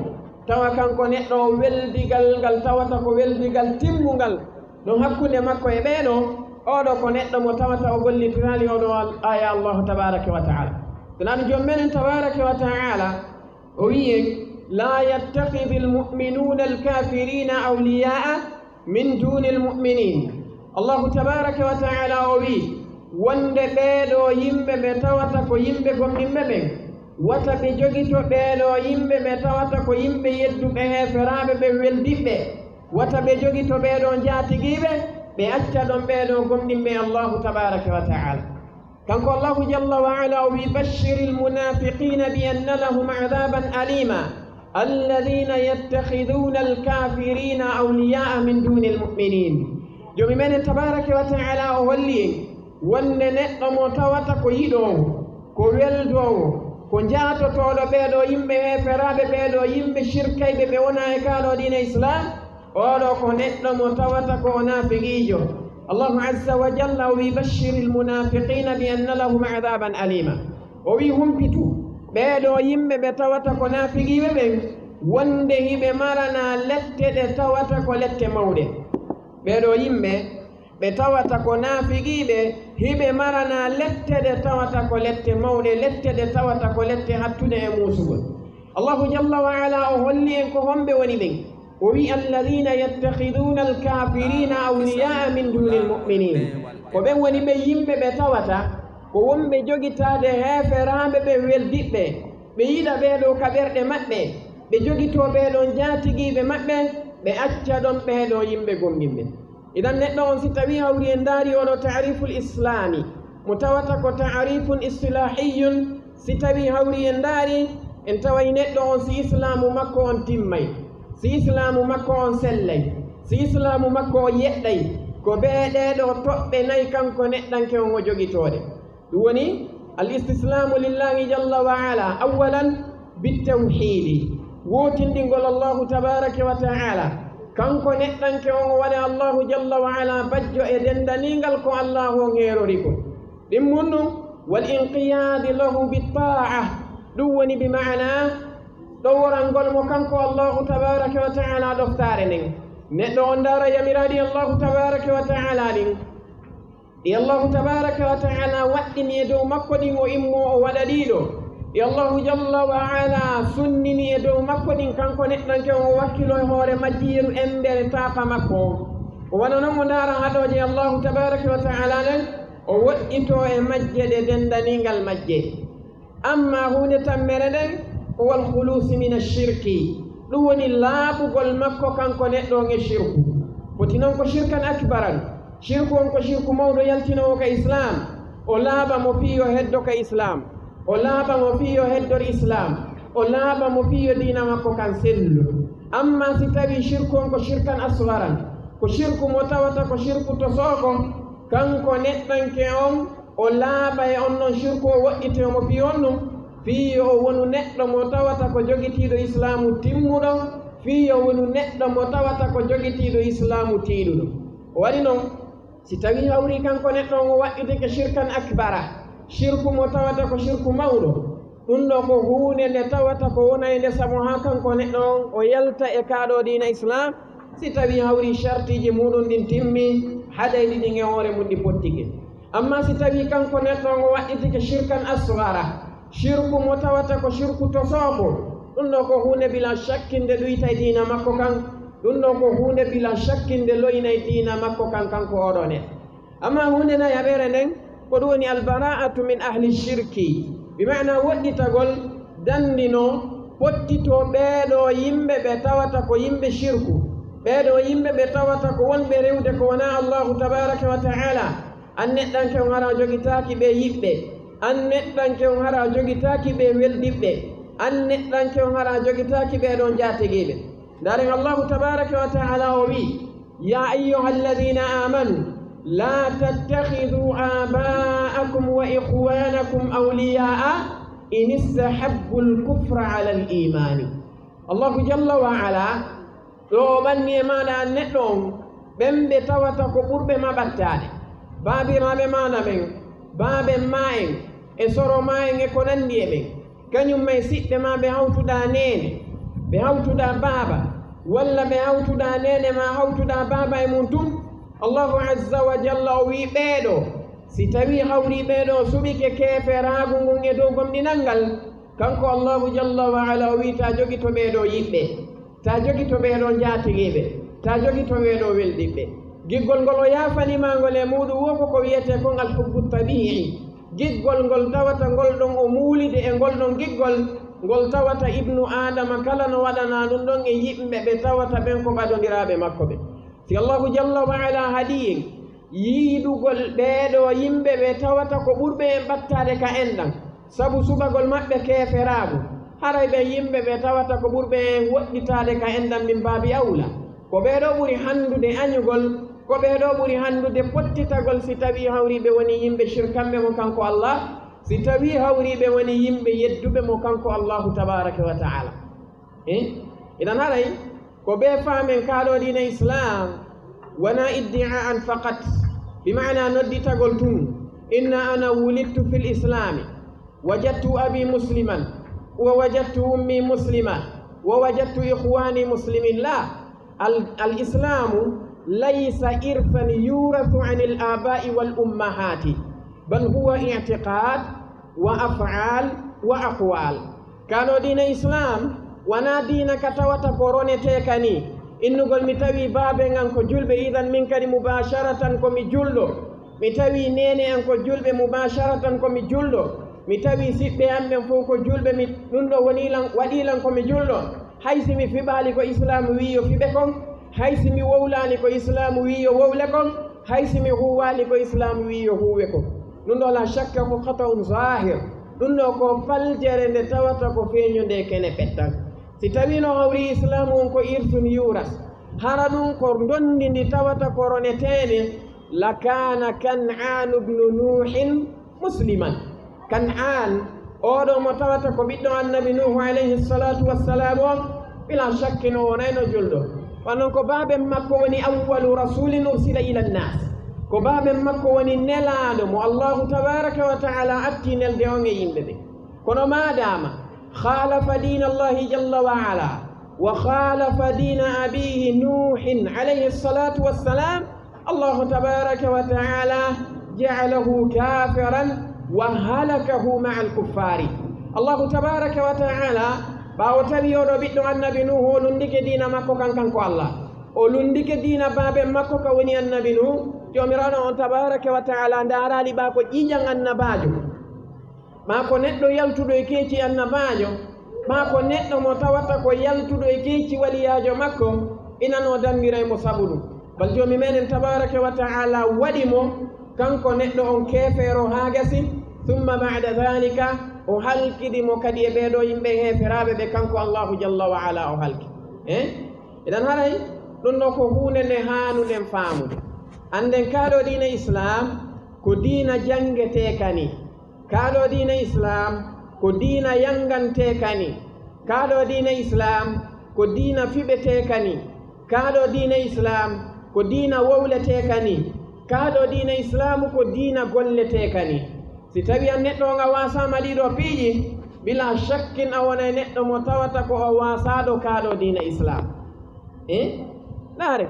Tawa kanko neɗɗo o weldigal ngal tawata ko weldigal timmungal ɗon hakkunde makko e ɓee ɗoo, oo ɗoo ko neɗɗo mo tawata o gollitiraali oo ɗoo al-, aaya Allahu tabaraka wa ta'ala. Sinaa ɗum Joom menen tabaraka wa ta'ala o wi'i en, "La yattakhidhil mu'minuuna al-kaafiriina awliyaa min duunil mu'miniin." Allahu tabaraka wa ta'ala o wi'i, wonde ɓee ɗoo yimɓe ɓe tawata ko yimɓe gomɗinɓe ɓen, wata ɓe jogito ɓee ɗoo yimɓe ɓe tawata ko yimɓe yedduɓe heeferaaɓe ɓen weldiɓɓe, wata ɓe jogito ɓee ɗoo njaatigiiɓe, ɓe acca ɗon ɓee ɗoo gomɗinɓe Allahu tabaraka wa ta'ala. Kanko Allahu jalla wa ala o wi'i, "Bashshiril munaafiqiina bi anna lahum adhaaban aliima, alladhiina yattakhidhuuna al-kaafiriina awliyaa'a min duunil mu'miniin." Joomi menen tabaraka wa ta'ala o holli en wonde neɗɗo mo tawata ko yiɗoowo, ko weldoowo, ko jaatotooɗo ɓee ɗoo yimɓe heeferaaɓe, ɓee ɗoo yimɓe shirkayɓe, ɓe wonaa e kaa ɗoo diina Islaam, oo ɗoo ko neɗɗo mo tawata ko o naafiqiijo. Allahu azza wa jalla o wi'i, "Bashshiril munaafiqiina bi anna lahum adhaaban aliima." O wi'i, humpitu ɓee ɗoo yimɓe ɓe tawata ko naafiqiiɓe ɓen, wonde hiɓe maranaa lette ɗe tawata ko lette mawɗe. Ɓee ɗoo yimɓe, ɓe tawata ko naafiqiiɓe, hiɓe maranaa lette ɗe tawata ko lette mawɗe, lette ɗe tawata ko lette hattuɗe e muusugol. Allahu jalla wa ala o holli en ko homɓe woni ɓen. O wi'i, "Alladhina yattakhidhuna al-kafirina awliya'a min dunil mu'minin." Ko ɓen woni ɓen yimɓe ɓe tawata ko wonɓe jogitaade heeferaaɓe ɓe weldiɓɓe, ɓe yiɗa ɓee ɗoo ka ɓerɗe maɓɓe, ɓe jogitoo ɓee ɗoo jaatigiiɓe maɓɓe, ɓe acca ɗon ɓee ɗoo yimɓe gomɗinɓe. Idan neɗɗo on, si tawii hawri en ndaari oɗo ta'riful islami, mo tawata ko ta'rifun istilahiyyun, si tawii hawri en ndaari, en taway neɗɗo on si islaamu makko on timmay, si islaamu makko on sellay, si islaamu makko on yeɗɗay, ko bee ɗee ɗoo toɓɓe nay kanko neɗɗanke on o jogitoode. Ɗum woni al-istislamu lillahi jalla wa ala, awwalan bittawhidi, wootinɗingol Allahu tabaraka wa ta'ala. Kanko neɗɗanke on o waɗa Allahu jalla wa ala bajjo e dendaningal ko Allahu on heerori ko. Ɗimmun ɗum, wal inqiyadi lahu bitta'a, ɗum woni bi ma'ana ɗoworangol mo kanko Allahu tabaraka wa ta'ala ɗoftaare nden. Neɗɗo on ndaara yamiraaɗi Allahu tabaraka wa ta'ala ɗin. Ɗi Allahu tabaraka wa ta'ala waɗɗini e dow makko ɗin, o immoo o waɗa ɗiɗo. Ɗi Allahu jalla wa ala sunnini e dow makko ɗin, kanko neɗɗanke on o wakkilo e hoore majji yeru embere taafa makko on. O wano non o ndaara haɗooje Allahu tabaraka wa ta'ala ɗen, o woɗɗitoo e majje ɗe dendaningal majje. Amma huunde tammere nden, ko wal khulusi min ashirki, ɗum woni laaɓugol makko kanko neɗɗo on e shirku. Foti non ko shirkan akbaran, shirku on ko shirku mawɗo yaltinoowo ka islam, o laaɓa mo fii yo heddo ka islam, o laaɓa mo fii yo heddor islam, o laaɓa mo fii yo diina makko kan sellu. Amma si tawii shirku on ko shirkan asgaran, ko shirku mo tawata ko shirku tosooko, kanko neɗɗanke on, o laaɓa e on non shirku, o woɗɗitoo mo fii on ɗum, fii yo o wonu neɗɗo mo tawata ko jogitiiɗo islaamu timmuɗo, fii yo wonu neɗɗo mo tawata ko jogitiiɗo islaamu tiiɗuɗo. O waɗi non, si tawii hawri kanko neɗɗo on o waɗɗitike shirkan akbara, shirku mo tawata ko shirku mawɗo, ɗum ɗoo ko huunde nde tawata ko wonaynde sabu haa kanko neɗɗo on o yalta e kaa ɗoo diina islam, si tawii hawri shartiiji muuɗum ɗin timmi, haɗayɗi ɗin e hoore mum ɗi pottike. Amma si tawii kanko neɗɗo on o waɗɗitike shirkan asgara, shirku mo tawata ko shirku tosooko, ɗum ɗoo ko huunde bila shakki nde ɗuytay diina makko kan, ɗum ɗoo ko huunde bila shakki nde loynay diina makko kan, kanko oo ɗoo neɗɗo. Amma huunde nayaɓere nden, ko ɗum woni albara'atu min ahli shirki, bi ma'ana woɗɗitagol, dandino, pottitoo ɓee ɗoo yimɓe ɓe tawata ko yimɓe shirku, ɓee ɗoo yimɓe ɓe tawata ko wonɓe rewde ko wonaa Allahu tabaraka wa ta'ala. An neɗɗanke on hara a jogitaaki ɓe yiɓɓe, an neɗɗanke on hara a jogitaaki ɓe weldiɓɓe, an neɗɗanke on hara a jogitaaki ɓee ɗoo jaatigiiɓe. Ndaaren Allahu tabaraka wa ta'ala o wi'i, يا أيها الذين آمنوا لا تتخذوا آباءكم وإخوانكم أولياء إن استحبوا الكفر على الإيمان. Allahu jalla wa ala, ɗo o ɓanni e maaɗa an neɗɗo on, ɓen ɓe tawata ko ɓurɓe ma ɓattaade, baabiraaɓe maaɗa ɓen, baaben ma en, e soro ma en, e ko nanndi e ɓen. Kañum ma e siɓɓe ma ɓe hawtuɗaa neene, ɓe hawtuɗaa baaba, walla ɓe hawtuɗaa neene ma hawtuɗaa baaba e mum tun. Allahu azza wa jalla o wi'i, ɓee ɗoo, si tawii hawrii ɓee ɗoo suɓike keeferaagu ngun e dow gomɗinal ngal, kanko Allahu jalla wa ala o wi'i, taa jogito ɓee ɗoo yiɓɓe. Taa jogito ɓee ɗoo njaatiriiɓe, taa jogito ɓee ɗoo weldiɓɓe. Giggol ngol o yaafani maa ngol e muuɗum wo ko ko wiyetee kon alhubbu tabii'i. Giggol ngol tawata ngol ɗon o muulide e ngol ɗon giggol, ngol tawata ibnu Aadama kala no waɗanaa ɗum ɗon e yimɓe ɓe tawata ɓen ko ɓadondiraaɓe makko ɓen. Si Allahu jalla wa ala haɗii en, yiɗugol ɓee ɗoo yimɓe ɓe tawata ko ɓurɓe en ɓattaade ka enɗan, sabu suɓagol maɓɓe keeferaagu, haray ɓen yimɓe ɓe tawata ko ɓurɓe en woɗɗitaade ka enɗan min baabi awla. Ko ɓee ɗoo ɓuri hanndude añugol, ko ɓee ɗoo ɓuri hanndude pottitagol si tawii hawrii ɓe wonii yimɓe shirkanɓe mo kanko Allah, si tawii hawrii ɓe wonii yimɓe yedduɓe mo kanko Allahu tabaaraka wa ta'ala. Eh? Idan haray, ko ɓe faamen kaa ɗoo diina Islaam, wanaa iddi'aan faqat, bi ma'ana nodditagol tun, inna ana wulidtu fil Islaami, wajadtu abi musliman, wa wajadtu ummi muslima, wa wajadtu ikhwani muslimin. La, al, al Islaamu ليس إرثا يورث عن الآباء والأمهات، بل هو اعتقاد وأفعال وأقوال. Kaɗo diina Islam wonaa diina ka tawata ko ronetee ka nii. Innugol mi tawi baaben an ko julɓe, idan min kadi mubasharatan ko mi julɗo. Mi tawi neene an ko julɓe, mubasharatan ko mi julɗo. Mi tawi siɓɓe an ɓen fof ko julɓe, mi, ɗum ɗo woni lan, waɗi lan ko mi julɗo. Hay si mi fiɓaali ko Islaamu wi'i yo fiɓe kon, hay si mi wowlaali ko Islaamu wi'i yo wowle kon, hay si mi huuwaali ko Islaamu wi'i yo huuwe kon. Ɗum ɗo la shakka ko khata'un zahir. Ɗum ɗo ko faljere nde tawata ko feeñunde kene pettan. Si tawii no hawri Islaamu on ko irthun yuras, hara ɗum ko ndondi ndi tawata ko roneteende, لكان كنعان بن نوح مسلما. Kan'aan, oɗo mo tawata ko ɓiɗɗo Annabi Nuuhu alayhi salatu wassalam on, bila shakki no wonayno julɗo. Kono ko baaben makko woni أول رسول أرسل إلى الناس. Ko baaben makko woni nelaaɗo mo Allahu tabaraka wa ta'ala atti nelde on e yimɓe ɓe. Kono maadaama خالف دين الله جل وعلا وخالف دين أبيه نوح عليه الصلاة والسلام، Allahu tabaraka wa ta'ala جعله كافرا وهلكه مع الكفار. Allahu tabaraka wa ta'ala, ɓaawo tawi oɗo ɓiɗɗo Annabi Nuuhu o lunndike diina makko kan, kanko Allah, o lunndike diina baaben makko ka woni Annabi Nuuhu, Joomiraaɗo on tabaraka wa ta'ala ndaaraali ɓa ko ƴiiƴan annabaajo. Maa ko neɗɗo yaltuɗo e keeci annabaajo, maa ko neɗɗo mo tawata ko yaltuɗo e keeci waliyaajo makko, ina no danndiray mo sabu ɗum. Bal Joomi meɗen tabaraka wa ta'ala waɗi mo, kanko neɗɗo on keefeero haa gasi, ثم بعد ذلك, o halkidi mo kadi e ɓee ɗoo yimɓe heeferaaɓe ɓe kanko Allahu jalla wa ala o halki. Eh? Idan haray, ɗum ɗo ko huunde nde haanuɗen faamude. Annden kaɗo diina Islaam ko diina janngetee ka nii. Kaɗo diina Islaam ko diina yanngantee ka nii. Kaɗo diina Islaam ko diina fiɓetee ka nii. Kaɗo diina Islaam ko diina wowletee ka nii. Kaɗo diina Islaamu ko diina golletee ka nii. Si tawii an neɗɗo on a waasaama ɗii ɗoo piiji, bila shakkin a wonay neɗɗo mo tawata ko o waasaaɗo kaɗo diina Islaam. Eh? Ndaare,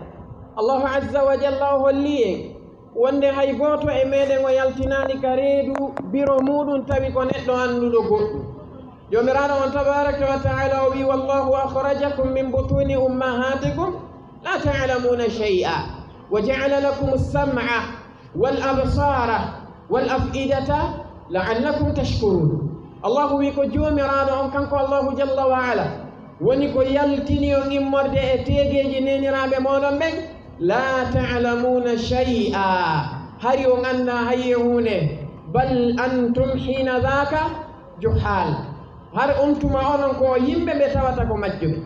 Allahu azza wa jalla o holli en wonde hay gooto e meɗen o yaltinaali ka reedu biro muuɗum tawi ko neɗɗo annduɗo goɗɗum. Joomiraaɗo on tabaraka wa ta'ala o wi'i, والله أخرجكم من بطون أمهاتكم لا تعلمون شيئا وجعل لكم السمع والأبصار والأفئدة لعلكم تشكرون. Allahu wi'i ko Joomiraaɗo on, kanko Allahu jalla wa ala, woni ko yaltini on immorde e teegeeji neeniraaɓe mooɗon ɓen, لا تعلمون شيئا, hari on anndaa hay e huunde, بل أنتم حين ذاك جهال, har on tuma onon ko yimɓe ɓe tawata ko majjuɓe.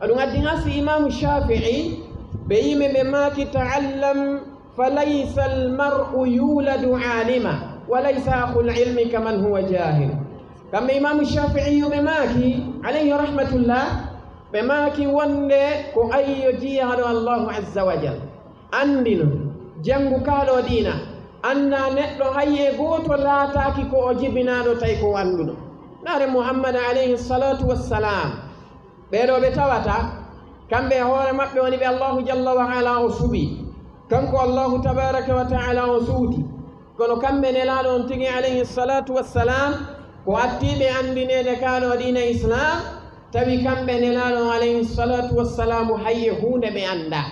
Ɗum addi haa si Imaamu Shaafi'i, ɓe yimɓe ɓe maaki, تعلم فليس المرء يولد عالما وليس أخو العلم كمن هو جاهل. Kamɓe Imaamu Shaafi'i ɓe maaki, alayhi rahmatullah, ɓe maaki wonde ko ayyo jiyaaɗo Allahu azza wa jal. Anndino, janngu kaɗo diina, anndaa neɗɗo hay e gooto laataaki ko o jibinaaɗo tawi ko o annduɗo. Ndaare Muhammad alayhi salatu wassalam, ɓee ɗoo ɓe tawata, kamɓe e hoore maɓɓe woni ɓe Allahu jalla wa ala o suɓi. Kanko Allahu tabaraka wa ta'ala o suuti. Kono kamɓe Nelaaɗo on tigi alayhi salatu wassalam, ko attii ɓe anndineede kaɗo diina Islaam, tawi kamɓe Nelaaɗo on alayhi salatu wassalam hay e huunde ɓe anndaa.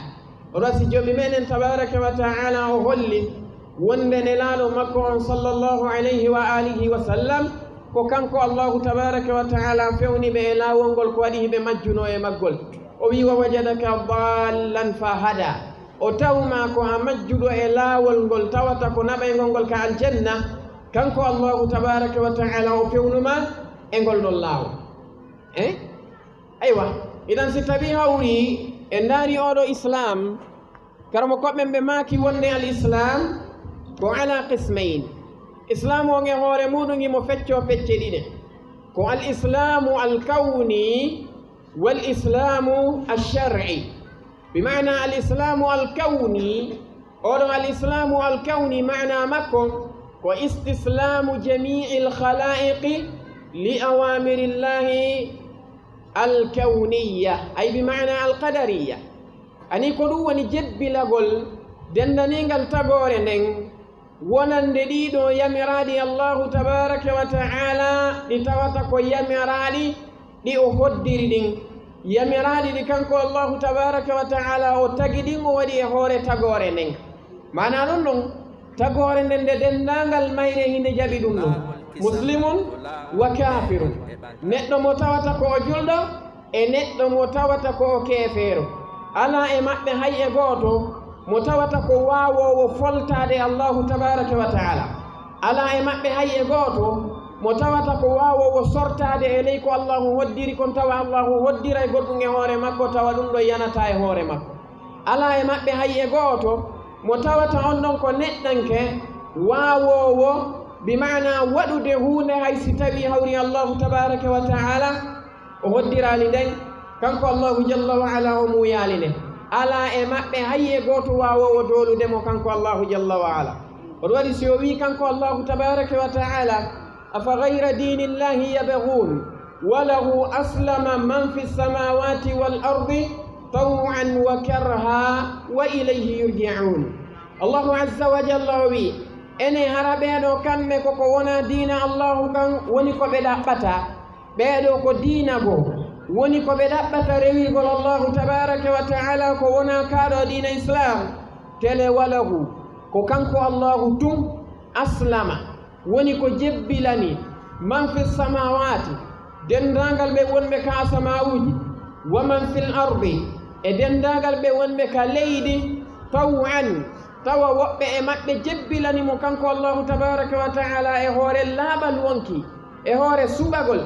Oɗo si Joomi meɗen tabaraka wa ta'ala o holli wonde Nelaaɗo makko on sallallahu alayhi wa alihi wa sallam, ko kanko Allahu tabaraka wa ta'ala fewni ɓe e laawol ngol ko waɗi hiɓe majjunoo e maggol. O wi'i, ووجدك ضالا فهدى. O taw ma ko a majjuɗo e laawol ngol tawata ko naɓaygol ngol ka aljanna, kanko Allahu tabaraka wa ta'ala o fewnu ma e ngol ɗon laawol. Eh? Aywa, idan si tawi hawri en ndaari oɗo Islaam, karamokooɓe ɓe maaki wonde al Islaam ko ala qismayn. Islaam on e hoore muɗum himo feccoo pecce ɗiɗe. Ko al Islaamu al kawni wal Islaamu al shar'i. Bi maana al Islaamu al kawni, oɗo al Islaamu al kawni maana makko ko istislaamu jami'il khalaiqi li awamirillahi al kawniyya, ay bi maana al qadariyya. Ani ko ɗum woni jebbilagol denndaningal tagoore nden, wonande ɗiɗo yamiraaɗi Allahu tabaaraka wa ta'ala, ɗi tawata ko yamiraaɗi ɗi o hoddiri ɗin. Yamiraaɗi ɗi kanko Allahu tabaaraka wa ta'ala o tagi ɗin, o waɗi e hoore tagoore nden. Maanaa ɗum ɗon, tagoore nden nde denndaangal mayre hinde jaɓi ɗum ɗon. Muslimun wa kaafirun. Neɗɗo mo tawata ko o julɗo, e neɗɗo mo tawata ko o keefeero. Alaa e maɓɓe hay e gooto mo tawata ko waawoowo foltaade Allahu tabaaraka wa ta'ala. Alaa e maɓɓe hay e gooto mo tawata ko waawoowo sortaade e ley ko Allahu hoddiri kon, tawa Allahu hoddiray goɗɗum e hoore makko, tawa ɗum ɗon yanataa e hoore makko. Alaa e maɓɓe hay e gooto mo tawata on ɗon ko neɗɗanke waawoowo, bi maanaa waɗude huunde hay si tawii hawri Allahu tabaaraka wa ta'ala o hoddiraali nden, kanko Allahu jalla wa ala o muuyaali nde. Alaa e maɓɓe hay e gooto waawoowo doolude mo kanko Allahu jalla wa ala. Oɗo waɗi si o wii kanko Allahu tabaaraka wa ta'ala, "Afa ghayra diinillahi yabghuun, wa lahu aslama man fi samaawaati wal ardi taw'an wa karha wa ilayhi yurja'uun." Allahu azza wa jalla o wii, ene hara ɓee ɗoo kamɓe ko ko wonaa diina Allahu kan woni ko ɓe ɗaɓɓata? Ɓee ɗoo ko diina goo woni ko ɓe ɗaɓɓata rewirgol Allahu tabaaraka wa ta'ala ko wonaa kaa ɗoo diina Islaam? Tele walahu, ko kanko Allahu tun aslama, woni ko jebbilani, man fi samaawaati, denndaangal ɓe wonɓe ka asamaawuuji, wa man fil ardi, e denndaangal ɓe wonɓe ka leydi, taw'an, tawa woɓɓe e maɓɓe jebbilani mo kanko Allahu tabaaraka wa ta'ala e hoore laaɓal wonki, e hoore suɓagol,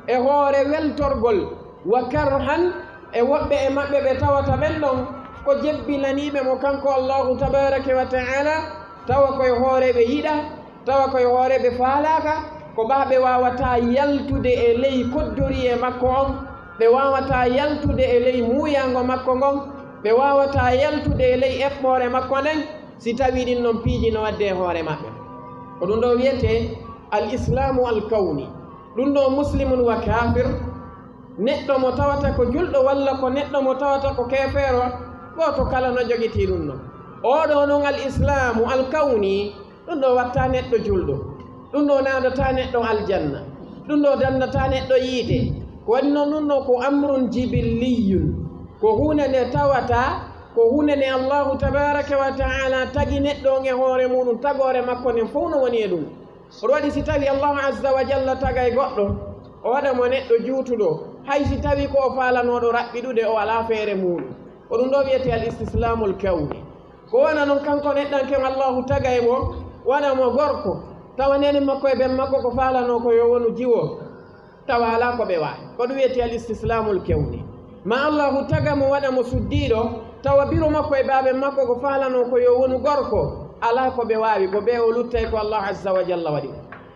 e hoore weltorgol, wa karhan, e woɓɓe e maɓɓe ɓe tawata ɓen ɗon ko jebbilaniiɓe mo kanko Allahu tabaaraka wa ta'ala, tawa koye hoore ɓe yiɗa, tawa koye hoore ɓe faalaaka, ko ɓaa ɓe waawataa yaltude e ley koddoriyee makko on, ɓe waawataa yaltude e ley muuyaango makko ngon, ɓe waawataa yaltude e ley eɓɓoore makko nden, si tawii ɗin non piiji no waɗde e hoore maɓɓe. Ko ɗum ɗoo wiyetee al islaamu al kawni. Ɗum ɗoo muslimun wa kaafir, neɗɗo mo tawata ko julɗo walla ko neɗɗo mo tawata ko keefeero, gooto kala no jogitii ɗum ɗon. Oo ɗoo non al islaamu al kawni, ɗum ɗoo wattaa neɗɗo julɗo, ɗum ɗoo naadataa neɗɗo aljanna, ɗum ɗoo dannataa neɗɗo yiite. Ko waɗi non ɗum ɗoo ko amrun jibilliyun, ko huunde nde tawata, ko huunde nde Allahu tabaaraka wa ta'ala tagi neɗɗo on e hoore muuɗum, tagoore makko nden fow no woni e ɗum. Oɗo waɗi si tawii Allahu azza wa jalla tagay goɗɗo, o waɗa mo neɗɗo juutuɗo, hay si tawii ko o faalanooɗo raɓɓiɗude, o alaa feere muuɗum. Ko ɗum ɗoo wiyetee al istislaamul kawni. Ko wona non kanko neɗɗanke on Allahu tagay mo, waɗa mo gorko, tawa neene makko e ben makko ko faalanoo ko yo wonu jiwo, tawa alaa ko ɓe waawi. Ko ɗum wiyetee al istislaamul kawni. Ma Allahu taga mo waɗa mo suddiiɗo, tawa biro makko e baaben makko ko faalanoo ko yo wonu gorko, alaa ko ɓe waawi, ko ɓe o luttay ko Allahu azza wa jalla waɗi.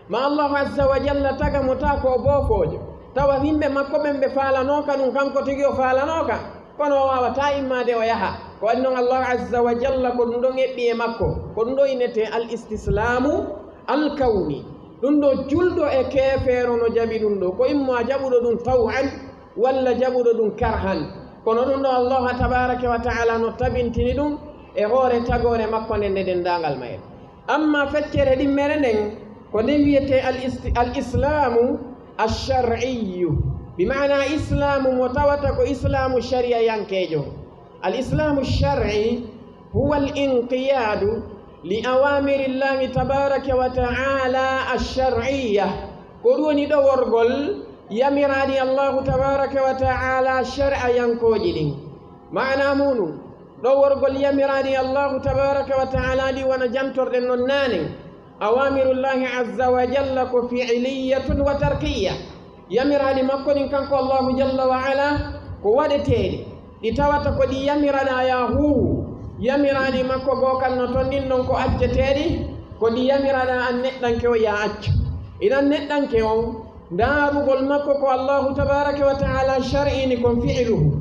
Ma Allahu azza wa jalla taga mo taa ko o boofoojo, tawa yimɓe makko ɓen ɓe faalanooka ɗum, kanko tigi o faalanooka, kono o waawataa immaade o yaha. Ko waɗi non Allahu azza wa jalla ko ɗum ɗon eɓɓi e makko, ko ɗum ɗon innetee al istislaamu al kawni. Ɗum ɗoo julɗo e keefeero no jaɓi ɗum ɗoo, ko immo a jaɓuɗo ɗum taw'an walla jaɓuɗo ɗum karhan. Kono ɗum ɗoo Allahu tabaaraka wa ta'ala no tabintini ɗum e hoore tagoore makko nden nde denndaangal mayre. Amma feccere ɗimmere nden, ko nden wiyetee al isti-, al islaamu al shar'iyyu, bi maanaa islaamu mo tawata ko islaamu shari'ayankeejo. Al islaamu shar'i huwa al inqiyaadu li awaamirillahi tabaaraka wa ta'ala al shar'iyya. Ko ɗum woni ɗoworgol yamiraaɗi Allahu tabaaraka wa ta'ala shar'ayankooji ɗin. Maanaa muuɗum, ɗoworgol yamiraaɗi Allahu tabaaraka wa ta'ala ɗi wano jantorɗen non naane. Awaamirullahi azza wa jalla ko fi'liyyatun wa tarkiyya. Yamiraaɗi makko ɗin kanko Allahu jalla wa ala ko waɗeteeɗi. Ɗi tawata ko ɗi yamiraɗaa yaa huuwu. Yamiraaɗi makko goo kan no ton ɗin non ko acceteeɗi, ko ɗi yamiraɗaa an neɗɗanke on yaa accu. Inan neɗɗanke on, ndaarugol makko ko Allahu tabaaraka wa ta'ala shar'ini kon fi'luhu.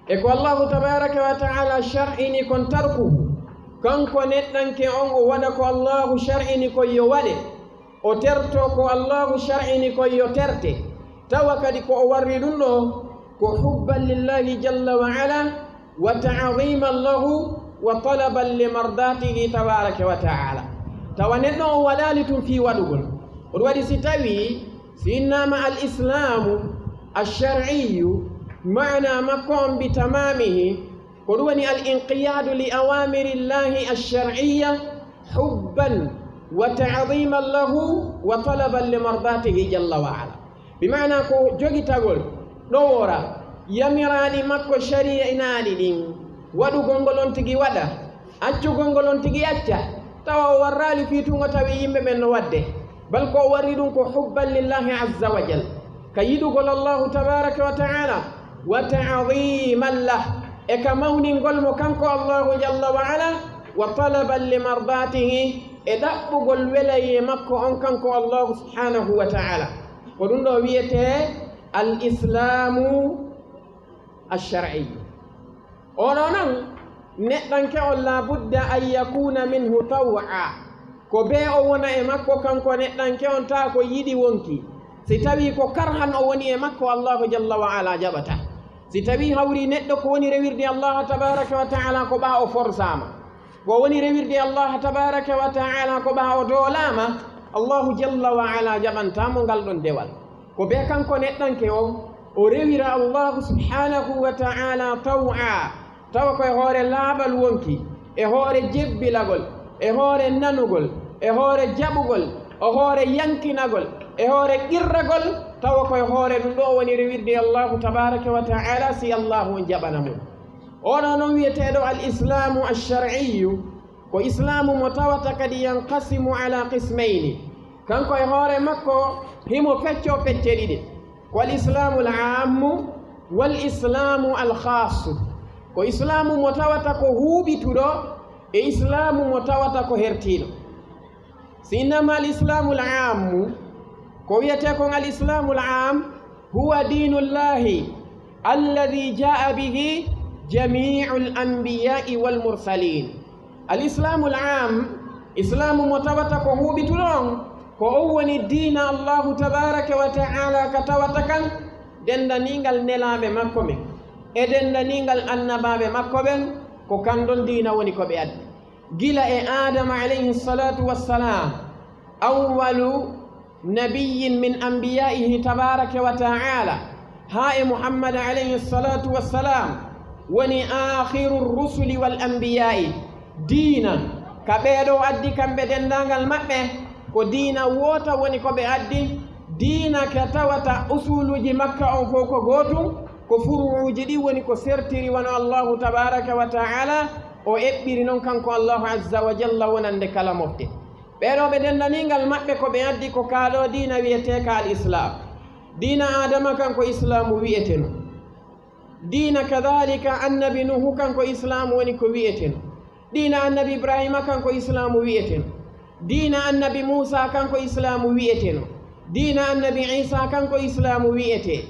E ko Allahu tabaaraka wa ta'ala shar'ini kon tarkuhu. Kanko neɗɗanke on o waɗa ko Allahu shar'ini kon yo waɗe. O terto ko Allahu shar'ini kon yo terte. Tawa kadi ko o warri ɗum ɗoo ko hubban lillahi jalla wa ala, وتعظيما له وطلبا لمرضاته تبارك وتعالى. Tawa neɗɗo on waɗaali tun fii waɗugol. Ko ɗum waɗi si tawii, si innaama al islaamu ash-shar'iyyu, maanaa makko on bi tamaamihi, ko ɗum woni al inqiyaadu li awaamirillahi ash-shar'iyya, hubban wa ta'ziman lahu wa talaban li mardatihi jalla wa ala. Bi maanaa ko jogitagol, ɗowora, yamiraaɗi makko shari'inaaɗi ɗin, waɗugol ngol on tigi waɗa, accugol ngol on tigi acca, tawa o warraali fii tun o tawi yimɓe ɓen no waɗde, bal ko o warri ɗum ko hubban lillahi azza wa jal, ka yiɗugol Allahu tabaraka wa ta'ala, wa ta'ziman lah, e ka mawningol mo kanko Allahu jalla wa ala, wa talaban li mardatihi, e ɗaɓɓugol welayee makko on kanko Allahu subhanahu wa ta'ala. Ko ɗum ɗo wiyetee al islaamu ash-shar'i. Oɗo non, neɗɗanke on, la budda an yakuna minhu taw'a. Ko bee o wona e makko kanko neɗɗanke on, taa ko yiɗi wonki. Si tawii ko karhan o woni e makko, Allahu jalla wa ala jaɓataa. Si tawii hawrii neɗɗo ko woni rewirde Allaha tabaraka wa ta'ala ko ɓaa o forsaama, ko woni rewirde Allaha tabaraka wa ta'ala ko ɓaa o doolaama, Allahu jalla wa ala jaɓantaa mo ngal ɗon dewal. Ko bee kanko neɗɗanke on, o rewira Allahu subhanahu wa ta'ala taw'a, tawa ko e hoore laaɓal wonki, e hoore jebbilagol, e hoore nanugol, e hoore jaɓugol, e hoore yankinagol, e hoore qirragol, tawa ko e hoore ɗum ɗo o woni rewirde Allahu tabaraka wa ta'ala, si Allahu on jaɓana mo. Oɗo non wiyeteeɗo al islaamu ash-shar'iyyu, ko islaamu mo tawata kadi yanqasimu ala qismayni. Kanko e hoore makko himo feccoo fecce ɗiɗi. Ko al islaamu al aammu wal islaamu al khaassu. Ko islaamu mo tawata ko huuɓituɗo e islaamu mo tawata ko hertiiɗo. Si innama al islaamu al aammu, ko wiyetee kon al islaamu al aam, huwa diinullahi alladhi jaa bihi jamii'ul anbiyaa'i wal mursaliin. Al islaamu al aam, islaamu mo tawata ko huuɓituɗo on, ko on woni diina Allahu tabaraka wa ta'ala ka tawata kan dendaniingal nelaaɓe makko ɓen, e dendaniingal annabaaɓe makko ɓen, ko kan ɗon diina woni ko ɓe addi. Gila e Aadama alayhi salatu wassalam, awwalu nabiyyin min anbiyaihi tabaraka wa ta'ala, haa e Muhammad alayhi salatu wassalam, woni akhiru rusuli wal anbiyai. Diina ka ɓeeɗo addi kamɓe denndaangal maɓɓe, ko diina woota woni ko ɓe addi. Diina ka tawata usuluuji makka on fow ko gootum, ko furuuji ɗin woni ko sertiri, wano Allahu tabaraka wa ta'ala o eɓɓiri non kanko Allahu azza wa jalla wonande kala mofte. Ɓeeɗo ɓe denndaniingal maɓɓe ko ɓe addi ko kaa ɗoo diina wiyetee ka al islaam. Diina Aadama kan ko islaamu wiyeteno. Diina kadaalika annabi Nuuhu kan ko islaamu woni ko wiyeteno. Diina annabi Ibraahiima kan ko islaamu wiyeteno. Diina annabi Muusaa kan ko islaamu wiyeteno. Diina annabi Iisaa kan ko islaamu wiyetee.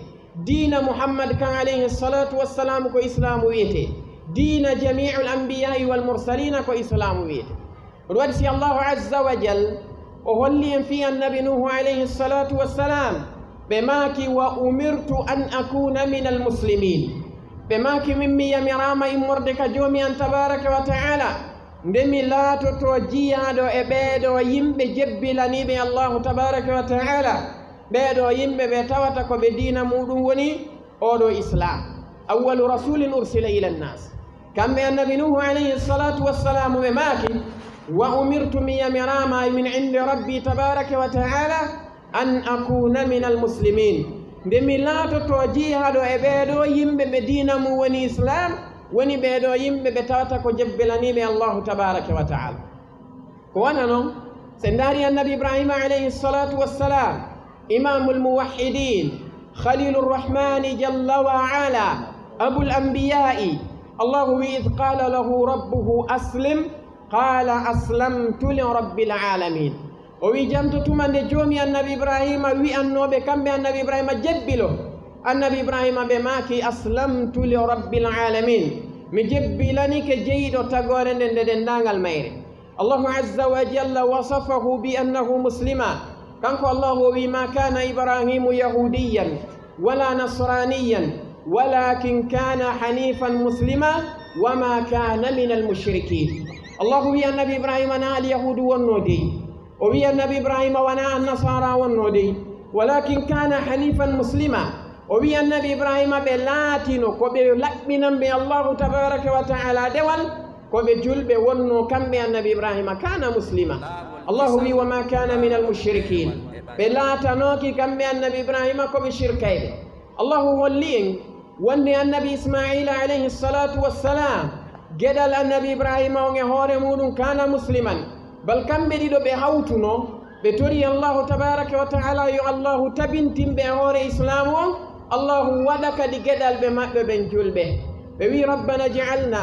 Diina Muhammad kan alayhi salaatu wassalaamu ko islaamu wiyetee. Diina jamii'ul anbiyaa'i wal mursaliina ko islaamu wiyetee. Ko ɗum waɗi si Allahu azza wa jal o holli en fii annabi Nuuhu alayhi salaatu wassalaam, ɓe maaki, "Wa umirtu an akuna minal muslimiin." Ɓe maaki, "Min mi yamiraama immorde ka Joomi an tabaaraka wa ta'ala, nde mi laatoto jiyaaɗo e ɓeeɗo yimɓe jebbilaniiɓe Allahu tabaaraka wa ta'ala, ɓeeɗo yimɓe ɓe tawata ko ɓe diina muuɗum woni oo ɗoo Islaam." Awwalu rasuulin ursila ila nnaas. Kamɓe annabi Nuuhu alayhi salaatu wassalaamu ɓe maaki, "Wa umirtu", mi yamiraama min indi rabbi tabaaraka wa ta'ala, "an akuna minal muslimiin." Nde mi laatoto jiyaaɗo e ɓeeɗo yimɓe ɓe diina mum woni Islaam, woni ɓeeɗo yimɓe ɓe tawata ko jebbilaniiɓe Allahu tabaaraka wa ta'ala. Ko wano non, si en ndaari annabi Ibraahiima alayhi salaatu wassalaam, imaamul muwahhidiin, khaliilur rahmaani jalla wa ala, abul anbiyaa'i, Allahu wi'i, "Idh qaala lahu rabbuhu aslim, qaala aslamtu li rabbil aalamiin." O wi'i, janto tuma nde Joomi annabi Ibraahiima wi'annoo ɓe kamɓe annabi Ibraahiima jebbilo. Annabi Ibraahiima ɓe maaki, "Aslamtu li rabbil aalamiin." Mi jebbilanike Jeyiɗo tagoore nden nde denndaangal mayre. Allahu azza wa jalla wasafahu bi annahu muslima. Kanko Allahu o wi'i, "Ma kana Ibrahimu yahudiyan wala nasraniyan, ولكن كان حنيفا مسلما وما كان من المشركين. Allahu wi annabi Ibrahima na alyahuudu wonno dey. O wi annabi Ibrahima wana annasara wonno dey. ولكن كان حنيفا مسلما. O wi annabi Ibrahima ɓe laatino ko ɓe laɓɓinanɓe Allahu tabaraka wa ta'ala dewal, ko ɓe julɓe wonno kamɓe annabi Ibrahima. كان مسلما. Allahu wi وما كان من المشركين. Ɓe laatanooki kamɓe annabi Ibrahima ko ɓe shirkayɓe. Allahu holli en wonde annabi Ismaila alayhi salatu wassalam, geɗal annabi Ibrahima on e hoore muɗum كان مسلما. Bal kamɓe ɗiɗo ɓe hawtuno, ɓe tori Allahu tabaraka wa ta'ala yo Allahu tabintin ɓe e hoore Islaamu on, Allahu waɗa kadi geɗal ɓe maɓɓe ɓen julɓe. Ɓe wi, ربنا اجعلنا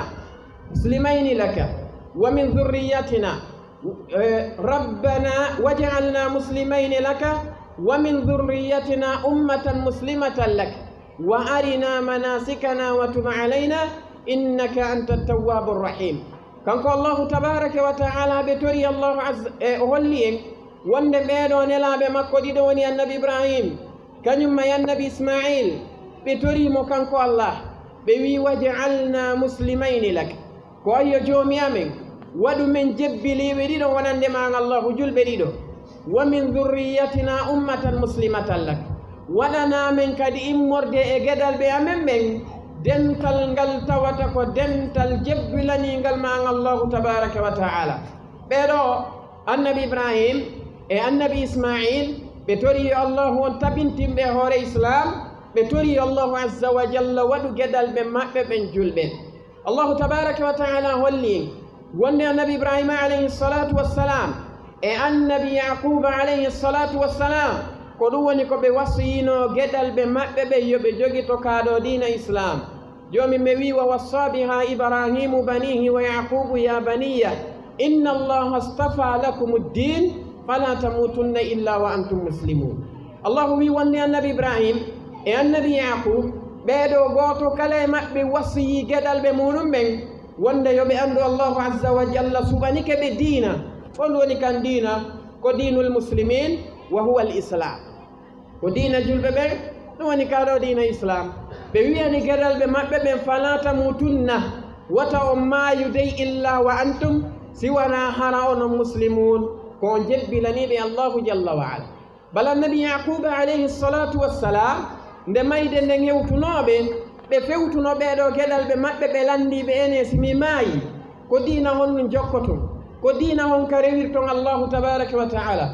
مسلمين لك ومن ذريتنا، eh, ربنا واجعلنا مسلمين لك ومن ذريتنا أمة مسلمة لك وأرنا مناسكنا وتب علينا إنك أنت التواب الرحيم. Kanko Allahu tabaraka wa ta'ala ɓe tori Allahu azza, e o holli en wonde ɓeeɗo nelaaɓe makko ɗiɗo woni annabi Ibrahim, kañum ma e annabi Ismail, ɓe tori mo kanko Allah, ɓe wi, واجعلنا مسلمين لك. Ko ayyo Joomi amen, waɗu men jebbiliiɓe ɗiɗo wonande ma an Allahu julɓe ɗiɗo. ومن ذريتنا أمة مسلمة لك. Waɗanaa men kadi immorde e geɗalɓe amen ɓen, dental ngal tawata ko dental jebbilaniingal ma an Allahu tabaraka wa ta'ala. Ɓeeɗo, annabi Ibrahim e annabi Ismail, ɓe tori yo Allahu on tabintin ɓe e hoore Islaam, ɓe tori yo Allahu azza wa jalla waɗu geɗalɓe maɓɓe ɓen julɓe. Allahu tabaraka wa ta'ala holli en wonde annabi Ibrahima alayhi salatu wassalam e annabi Yaquba alayhi salatu wassalam, ko ɗum woni ko ɓe wasiyino geɗalɓe maɓɓe ɓen yo ɓe jogito kaa ɗo diina Islaam. Joomi men wi, ووصى بها إبراهيم بنيه ويعقوب يا بني إن الله اصطفى لكم الدين فلا تموتن إلا وأنتم مسلمون. Allahu wi wonde annabi Ibrahim e annabi Yaqub, ɓeeɗo gooto kala e maɓɓe wasiyii geɗalɓe muɗum ɓen, wonde yo ɓe anndu Allahu azza wa jalla suɓanike ɓe diina. Ko honɗum woni kan diina? Ko diinul muslimin, wa huwa al islam. Ko diina julɓe ɓen, ɗum woni kaa ɗo diina Islaam. Ɓe wiyani geɗalɓe maɓɓe ɓen, فلا تموتن, wota on maayu dey, إلا وأنتم, si wanaa hara onon muslimun, ko on jebbilaniiɓe Allahu jalla wa ala. Bala annabi Yaquba alayhi salatu wassalam, nde mayde nden hewtunooɓe, ɓe fewtuno ɓeeɗo geɗalɓe maɓɓe, ɓe lanndiiɓe, enen si mi maayi, ko diina honɗum jokkoton? Ko diina honka rewirton Allahu tabaraka wa ta'ala?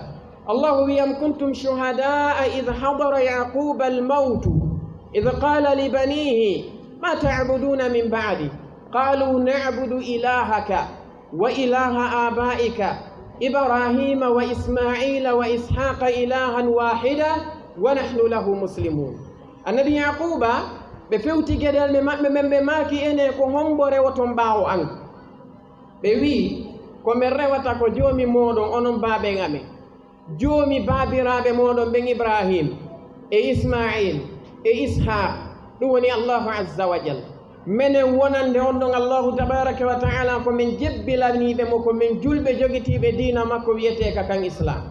Allahu wi, أم كنتم شهداء إذ حضر يعقوب الموت إذ قال لبنيه ما تعبدون من بعدي قالوا نعبد إلهك وإله آبائك إبراهيم وإسماعيل وإسحاق إلها واحدا ونحن له مسلمون. Annabi Yaquba, ɓe fewti geɗalɓe maɓɓe ɓen, ɓe maaki, enen ko hombo rewoton ɓaawo an? Ɓe wi, ko men rewata ko Joomi mooɗon, onon baaɓen amen. Joomi baabiraaɓe mooɗon ɓen, Ibrahim e Ismail e Ishaq, ɗum woni Allahu azza wa jalla. Menen wonande on ɗon Allahu tabaraka wa ta'ala, ko men jebbilaniiɓe mo, ko men julɓe jogitiiɓe diina makko wi'eteeka kan Islaam.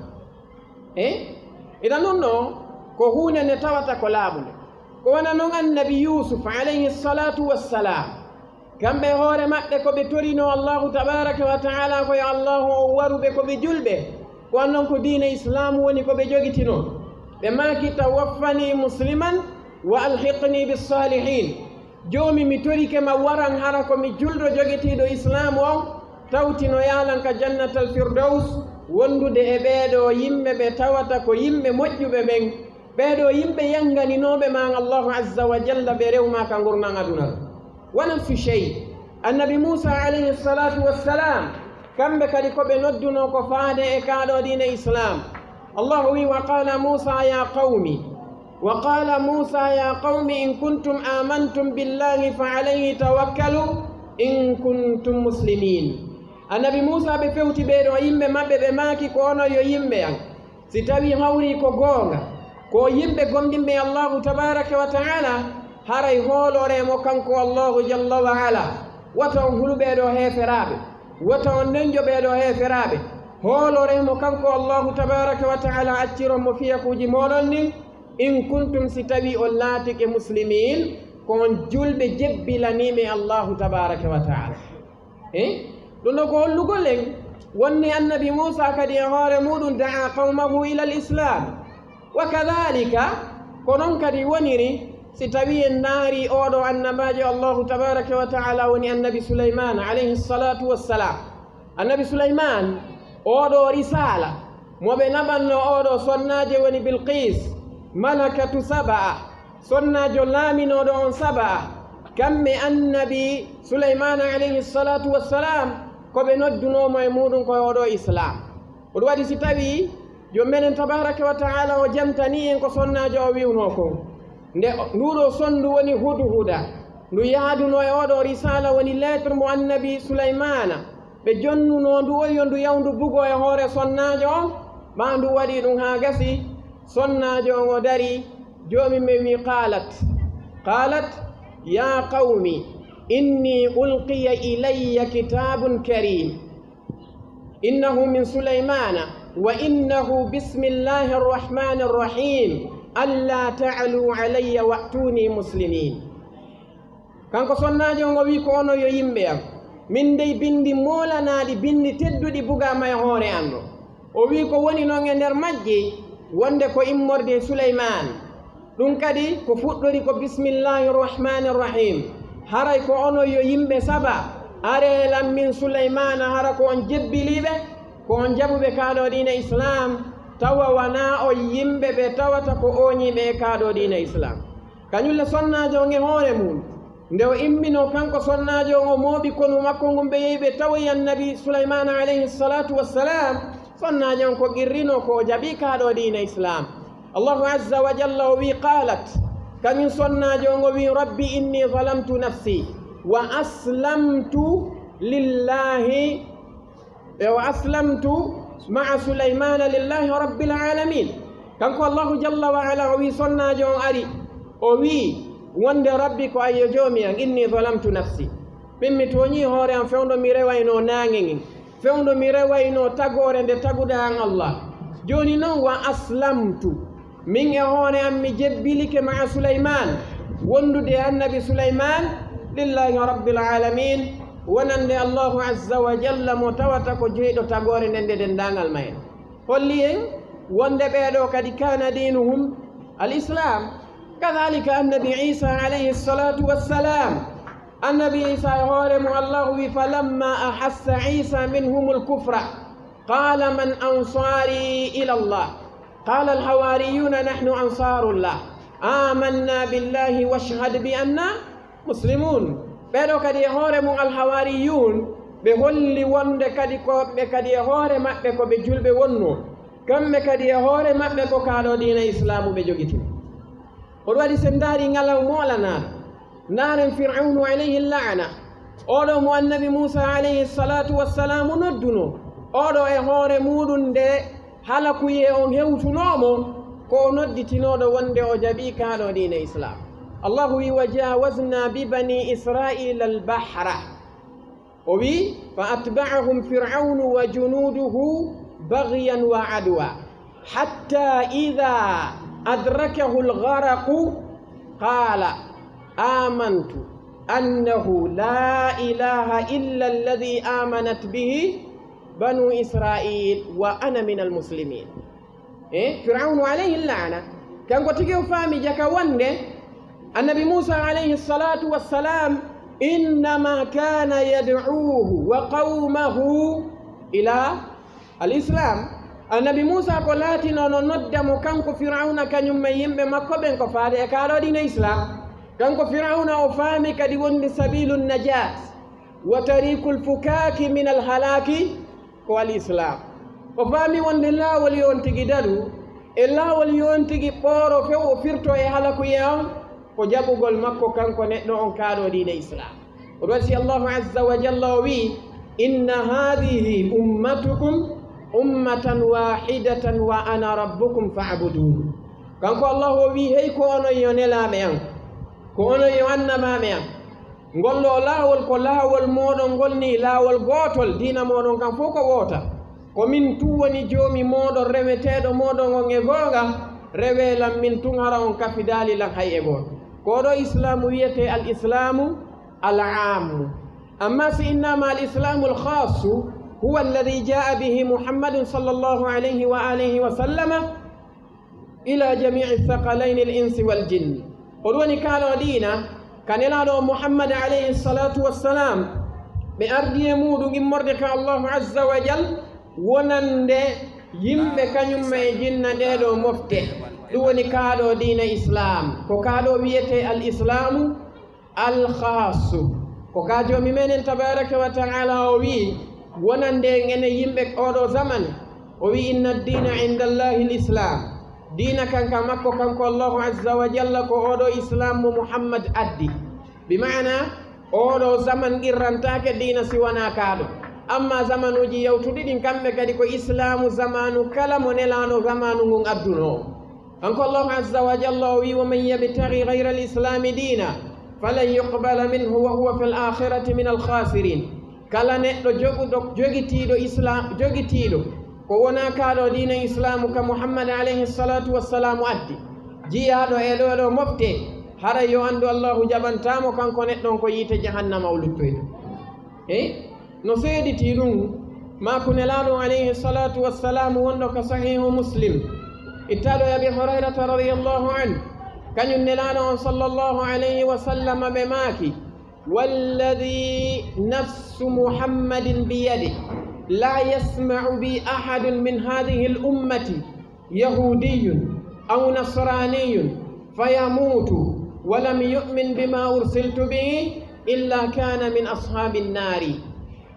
E? Iɗa non no ko huunde nde tawata ko laaɓunde. Ko wona non annabi Yuusuf alayhi salatu wassalam. Kamɓe hoore maɓɓe ko ɓe torinoo Allahu tabaraka wa ta'ala ko yo Allahu on waru ɓe ko ɓe julɓe, ko annon ko diina Islaamu woni ko ɓe jogitinoo. Ɓe maaki, "Tawaffani musliman wa alhiqni bis-salihin." Joomi, mi torike ma waran hara ko mi julɗo jogitiiɗo Islaamu on, tawtinoyaa lan ka Jannatal Firdaws, wondude e ɓeeɗo yimɓe ɓe tawata ko yimɓe moƴƴuɓe ɓen. Ɓeeɗo yimɓe yanganinooɓe ma an Allahu azza wa jalla, ɓe rew ma ka ngurndan aduna. Wa nafsu shay. Annabi Muusa alayhi salatu wassalam, kamɓe kadi ko ɓe noddunoo ko faade e kaa ɗoo diina Islaam. Allahu wi, "Wa qala Muusa ya qawmi, wa qala Muusa ya qawmi in kuntum amantum billahi fa alayhi tawakkalu in kuntum muslimin." Annabi Muusa ɓe fewti ɓeeɗo yimɓe maɓɓe, ɓe maaki, "Ko onon yo yimɓe an, si tawii hawrii ko goonga, ko yimɓe gomɗinɓe Allahu tabaraka wa ta'ala, haray hooloree mo kanko Allahu jalla wa ala. Wata on hulu ɓeeɗo heeferaaɓe, wata on nenjo ɓeeɗo heeferaaɓe. Hooloree mo kanko Allahu tabaraka wa ta'ala, acciron mo fiyakuuji mooɗon ɗin. In kuntum, si tawii on laatike, muslimin, Ko on julɓe jebbilaniiɓe Allahu tabaraka wa taala. Eh? Ɗum ɗo ko hollugol en wonni annabi Muusa kadi e hoore muɗum da'a qawmahu ila al-islam. Wa kadhalika, ko non kadi woniri si tawi en ndaari oɗo annabaajo Allahu tabaraka wa taala woni annabi Sulaymana alayhi salatu wassalam. Annabi Sulayman, oɗo risala mo ɓe naɓanno oɗo sonnaajo woni Bilqis, malakatu Saba'a, sonnaajo laaminooɗo on Saba'a. Kamɓe annabi Sulaymana alayhi salatu wassalam, ko ɓe noddunoo mo e muɗum ko e oɗo islam. Ko ɗum waɗi si tawi joom meɗen tabaraka wa taala o jantani en ko sonnaajo o wi'unoo kon. Nde nduɗo sonndu woni Hudhuda, ndu yaaduno e oɗo risala woni lettre mo annabi Sulaymana. Ɓe jonnuno ndu o yo ndu yaw ndu bugo e hoore sonnaajo on, ɓa ndu waɗi ɗum haa gasi, sonnaajo on o dari, joomi men wi, qalat, qalat, ya qawmi, inni ulqiya ilayya kitabun karim. Innahu min Sulaymana wa innahu bismillahir rahmanir rahim. Alla ta'lu alayya wa'tuni muslimin. Kanko sonnaajo on o wi ko onon yo yimɓe am. Min dey bindi moolanaaɗi, bindi tedduɗi bugaama e hoore an ɗo. O wi ko woni non e nder majji wonde ko immorde e Suleymaan. Ɗum kadi ko fuɗɗori ko bismillahi rahmani rahim. Haray ko onon yo yimɓe Saba, aree lan min Suleymaana, hara ko on jebbiliiɓe, ko on jaɓuɓe kaa ɗoo diina Islaam, tawa wanaa on yimɓe ɓe tawata ko ooñiiɓe e kaa ɗoo diina Islaam. Kañum le sonnaajo on e hoore mum, nde o imminoo kanko sonnaajo on, o mooɓi konu makko ngun, ɓe yehi ɓe tawoyi Annabi Suleymaana alayhi salaatu wassalaam. Sonnaajo on ko qirrinoo ko o jaɓi kaa ɗoo diina Islaam. Allahu azza wa jalla o wii, qaalat, kañum sonnaajo on o wii, rabbi inni zalamtu nafsi wa aslamtu lillahi, e wa aslamtu ma'a Sulaymaana lillahi rabbil aalamiin. Kanko Allahu jalla wa ala o wii, sonnaajo on ari, o wii wonde, rabbi ko an yo joomi an, inni zalamtu nafsi. Min mi tooñii hoore an fewndo mi rewaynoo naange ngen. Fewndo mi rewaynoo tagoore nde taguɗaa an Allah. Jooni non, wa aslamtu, min e hoore an mi jebbilike ma'a Sulaymaan, wondude e Annabi Sulaymaan, lillahi rabbil aalamiin, wonande Allahu azza wa jalla mo tawata ko jeyɗo tagoore nden nde denndaangal mayre. Holli en wonde ɓee ɗoo kadi kaana diinuhum al Islaam. Kadaalika Annabi Iisa alayhi salaatu wassalaam, Annabi Iisa e hoore mum, Allahu wii, falamma ahassa Iisa minhumul kufra, qaala man ansaari ilallah, qaala alhawaariyuuna nahnu ansaarullah, aamanna billahi washhad bi anna muslimuun. Ɓee ɗoo kadi e hoore mum alhawaariyuun, ɓe holli wonde kadi ko ɓe kadi e hoore maɓɓe ko ɓe julɓe wonnoo. Kamɓe kadi e hoore maɓɓe ko kaa ɗoo diina Islaamu ɓe jogiti. Ko ɗum waɗi, si en ndaarii ngalaw moolanaaɗo, ndaaren Fir'awnu alayhi la'ana, oo ɗoo mo Annabi Muusaa alayhi salaatu wassalaamu noddunoo, oo ɗoo e hoore muuɗum nde halakuyee on hewtunoo mo, ko o nodditinooɗo wonde o jaɓii kaa ɗoo diina Islaam. Allahu wii, wa jaawaznaa bi banii Israa'iila al-bahra. O wii, fa atba'ahum Fir'awnu wa junuuduhu baghyan wa adwa, hatta idha adrakahu al-gharaqu, qaala, amantu annahu la ilaha illa alladhi amanat bihi banu Israil wa ana min al-muslimin. E Fir'awnu alayhi la'ana, kanko tigi o faami jaka wonde Annabi Muusaa alayhi salaatu wassalam, innama kana yad'uhu wa qawmahu ila al-Islaam. Annabi Muusaa ko laatinoo no nodda mo kanko Fir'awna kañum e yimɓe makko ɓen ko faade e kaa ɗoo diina Islaam. Kanko Fir'awna o faami kadi wonde sabiilu najaat wa tariikul fukaaki min al-halaaki ko al-Islaam. O faami wonde laawol yo on tigi daɗu, e laawol yo on tigi ɓooro few o firtoo e halakuyee on, ko jaɓugol makko kanko neɗɗo on kaa ɗoo diina Islaam. O ɗum waɗi si Allahu azza wa jalla o wii, inna haadihi ummatukum ummatan waahidatan wa ana rabbukum fa'buduun. Kanko Allahu o wii, hey ko onon yo nelaaɓe an, ko onon yo annabaaɓe an. Ngol ɗoo laawol ko laawol mooɗon ngol nii, laawol gootol, diina mooɗon kan fow ko woota. Ko min tun woni Joomi mooɗon, reweteeɗo mooɗon on e goonga, rewee lan min tun, hara on kafidaali lan hay e gooto. Ko ɗo Islaamu wiyetee al Islaamu al aammu. Amma si innaama al Islaamu al khaasu, huwa alladhi jaa bihi Muhammadun sallallahu alayhi wa alihi wa sallama ila jami'i thaqalayni al insi wal jinn. Ko ɗum woni kaa ɗo diina, ka Nelaaɗo on Muhammad alayhi salatu wassalam, ɓe ardi e muuɗum immorde ka Allahu azza wa jal, wonande yimɓe kañum ma e jinna ɗee ɗoo mofte. Ɗum woni kaa ɗo diina Islaam, ko kaa ɗo wiyetee al Islaamu al khaasu. Ko kaa Joomi meɗen tabaaraka wa ta'ala o wi'i, wonande en enen yimɓe oo ɗoo zaman, o wi'i, "Inna ad-diina inda Allahi al Islaam." Diina kan ka makko, kanko Allahu azza wa jalla, ko oo ɗoo Islaam mo Muhammad addi. Bi ma'ana, oo ɗoo zaman qirrantaake diina si wanaa kaa ɗo. Amma zamanuuji yawtuɗi ɗin, kamɓe kadi ko Islaamu zamaanu kala mo Nelaaɗo zamaanu ngun addunoo. Kanko Allahu azza wa jalla o wi'i, "Wa man yabtaghi ghayra al Islaami diina falan yuqbala minhu wa huwa fil aakhirati min al khaasiriin." Kala neɗɗo joguɗo, jogitiiɗo Islaam, jogitiiɗo ko wonaa kaa ɗo diina Islaamu ka Muhammad alayhi salatu wassalaamu addi, jiyaaɗo e ɗoo ɗoo mofte, haray yo anndu Allahu jaɓantaa mo kanko neɗɗo on, ko yiite jahannama o luttoyta. Hey, no seeditii ɗum, maaku Nelaaɗo alayhi salatu wassalaamu wonɗo ka Sahiihu Muslim, ittaaɗo e Abi Hurayrata radiyallahu anhu, kañum Nelaaɗo on sallallahu alayhi wa sallam ɓe maaki, "Walladhi nafsu Muhammadin biyadih, la yasma'u bi ahadun min hadhihi al ummati yahudiyyun aw nasraniyyun fayamutu wa lam yu'min bima ursiltu bihi illa kana min ashabin nari."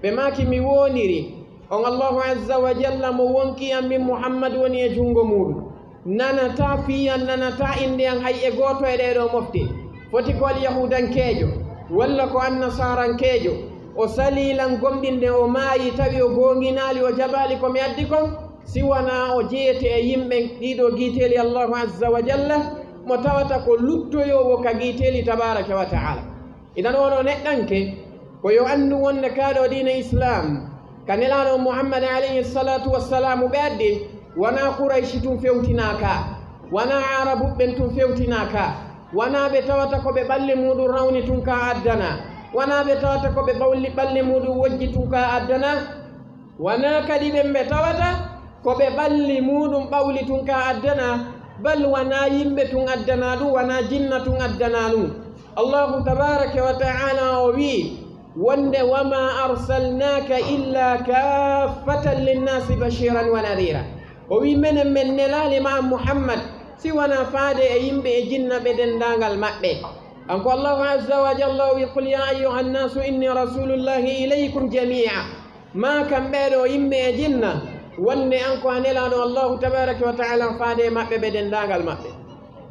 Ɓe maaki, "Mi wooniri on Allahu azza wa jalla mo wonkii an min Muhammad woni e junngo muuɗum. Nanataa fii an, nanataa innde an hay e gooto e ɗee ɗoo mofte. Foti ko alyahuudankeejo, walla ko annasarankeejo, o salii lan gomɗinde, o maayi, tawi o goonginaali, o jaɓaali ko mi addi kon, si wanaa o jeyete e yimɓe ɗii ɗoo giiteeli Allahu azza wa jalla, mo tawata ko luttoyoowo ka giiteeli tabaaraka wa ta'ala." Idan, oo ɗoo neɗɗanke, ko yo anndu wonde kaa ɗo diina Islaam, ka Nelaaɗo Muhammad alayhi salatu wassalaamu ɓe addi, wanaa Qurayshi tun fewtinaa ka, wanaa Aarabuɓe ɓen tun fewtinaa ka, wanaa ɓe tawata ko ɓe ɓalli muuɗum rawni tun ka addana, wanaa ɓe tawata ko ɓe ɓawli-, ɓalli muuɗum wojji tun ka addana, wanaa kadi ɓen ɓe tawata ko ɓe ɓalli muuɗum ɓawli tun ka addana, bal wanaa yimɓe tun addana ɗum, wanaa jinna tun addana ɗum. Allahu tabaaraka wa ta'ala o wi'i wonde, "Wa ma arsalnaaka illa kaaffatan linnaasi bashiran wa nadhira." O wi'i, "Menen men nelaali ma an Muhammad, si wanaa faade e yimɓe e jinna ɓe denndaangal maɓɓe." Kanko Allahu azza wa jalla o wi'i, "Qul ya ayyuhan naasu inni rasulullahi ilaykum jami'a." Maakan ɓee ɗoo yimɓe e jinna wonde an ko a nelaaɗo Allahu tabaaraka wa ta'ala faade e maɓɓe ɓe denndaangal maɓɓe.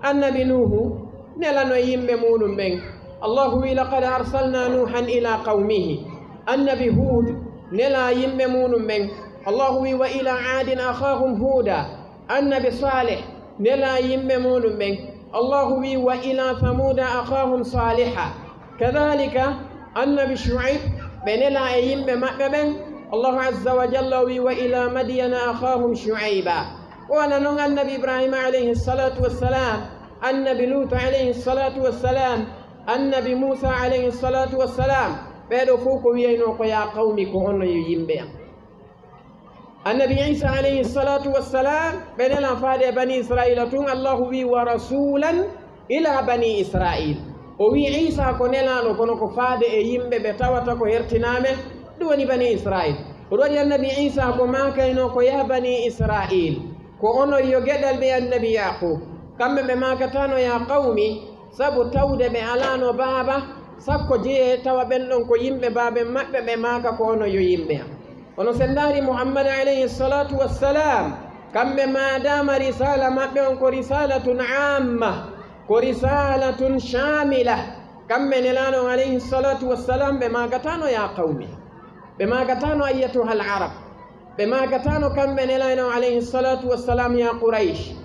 Annabi Nuuhu nelano e yimɓe muuɗum ɓen. Allahu wi'i, "Laqad arsalna Nuuhan ila qawmihi." Annabi Huud nelaa yimɓe muuɗum ɓen. Allahu wi'i, "Wa ila aadin akhaahum huuda." Annabi Saalih nelaa yimɓe muuɗum ɓen. Allahu wi'i, "Wa ila thamuuda akhaahum saaliha." Kadhalika, annabi Shu'ayb, ɓe nelaa e yimɓe maɓɓe ɓen. Allahu azza wa jalla o wi'i, "Wa ila Madyana akhaahum Shu'ayba." Ko wano non annabi Ibrahima alayhi salatu wassalam, annabi Luutu alayhi salatu wassalam, annabi Muusa alayhi salatu wassalam, ɓee ɗoo fow ko wi'aynoo ko, "Ya qawmi, ko onon yo yimɓe am." Annabi Iisa alayhi salatu wassalam, ɓe nelaa faade e bani Israila tun, Allahu wi'i, "Wa rasulan ila bani Israil." O wi'i Iisa ko nelaaɗo, kono ko faade e yimɓe ɓe tawata ko hertinaaɓe, ɗum woni bani Israil. O waɗi annabi Iisa ko maakaynoo ko, "Ya bani Israil, ko onon yo geɗalɓe annabi Yaqub." Kamɓe ɓe maakataano, "Ya qawmi," sabu tawde ɓe alaano baaba, sakko jeyee tawa ɓen ɗon ko yimɓe baaben maɓɓe, ɓe maaka ko onon yo yimɓe am. Kono sen ndaari Muhammad alayhi salatu wassalam, kamɓe maadaama risala maɓɓe on ko risalatun amma, ko risalatun shamila, kamɓe nelaaɗo on alayhi salatu wassalam, ɓe maakataano ya qawmi, ɓe maakataano ayyatuha al arab, ɓe maakataano kamɓe nelaaɗo on alayhi salatu wassalam ya Quraysh.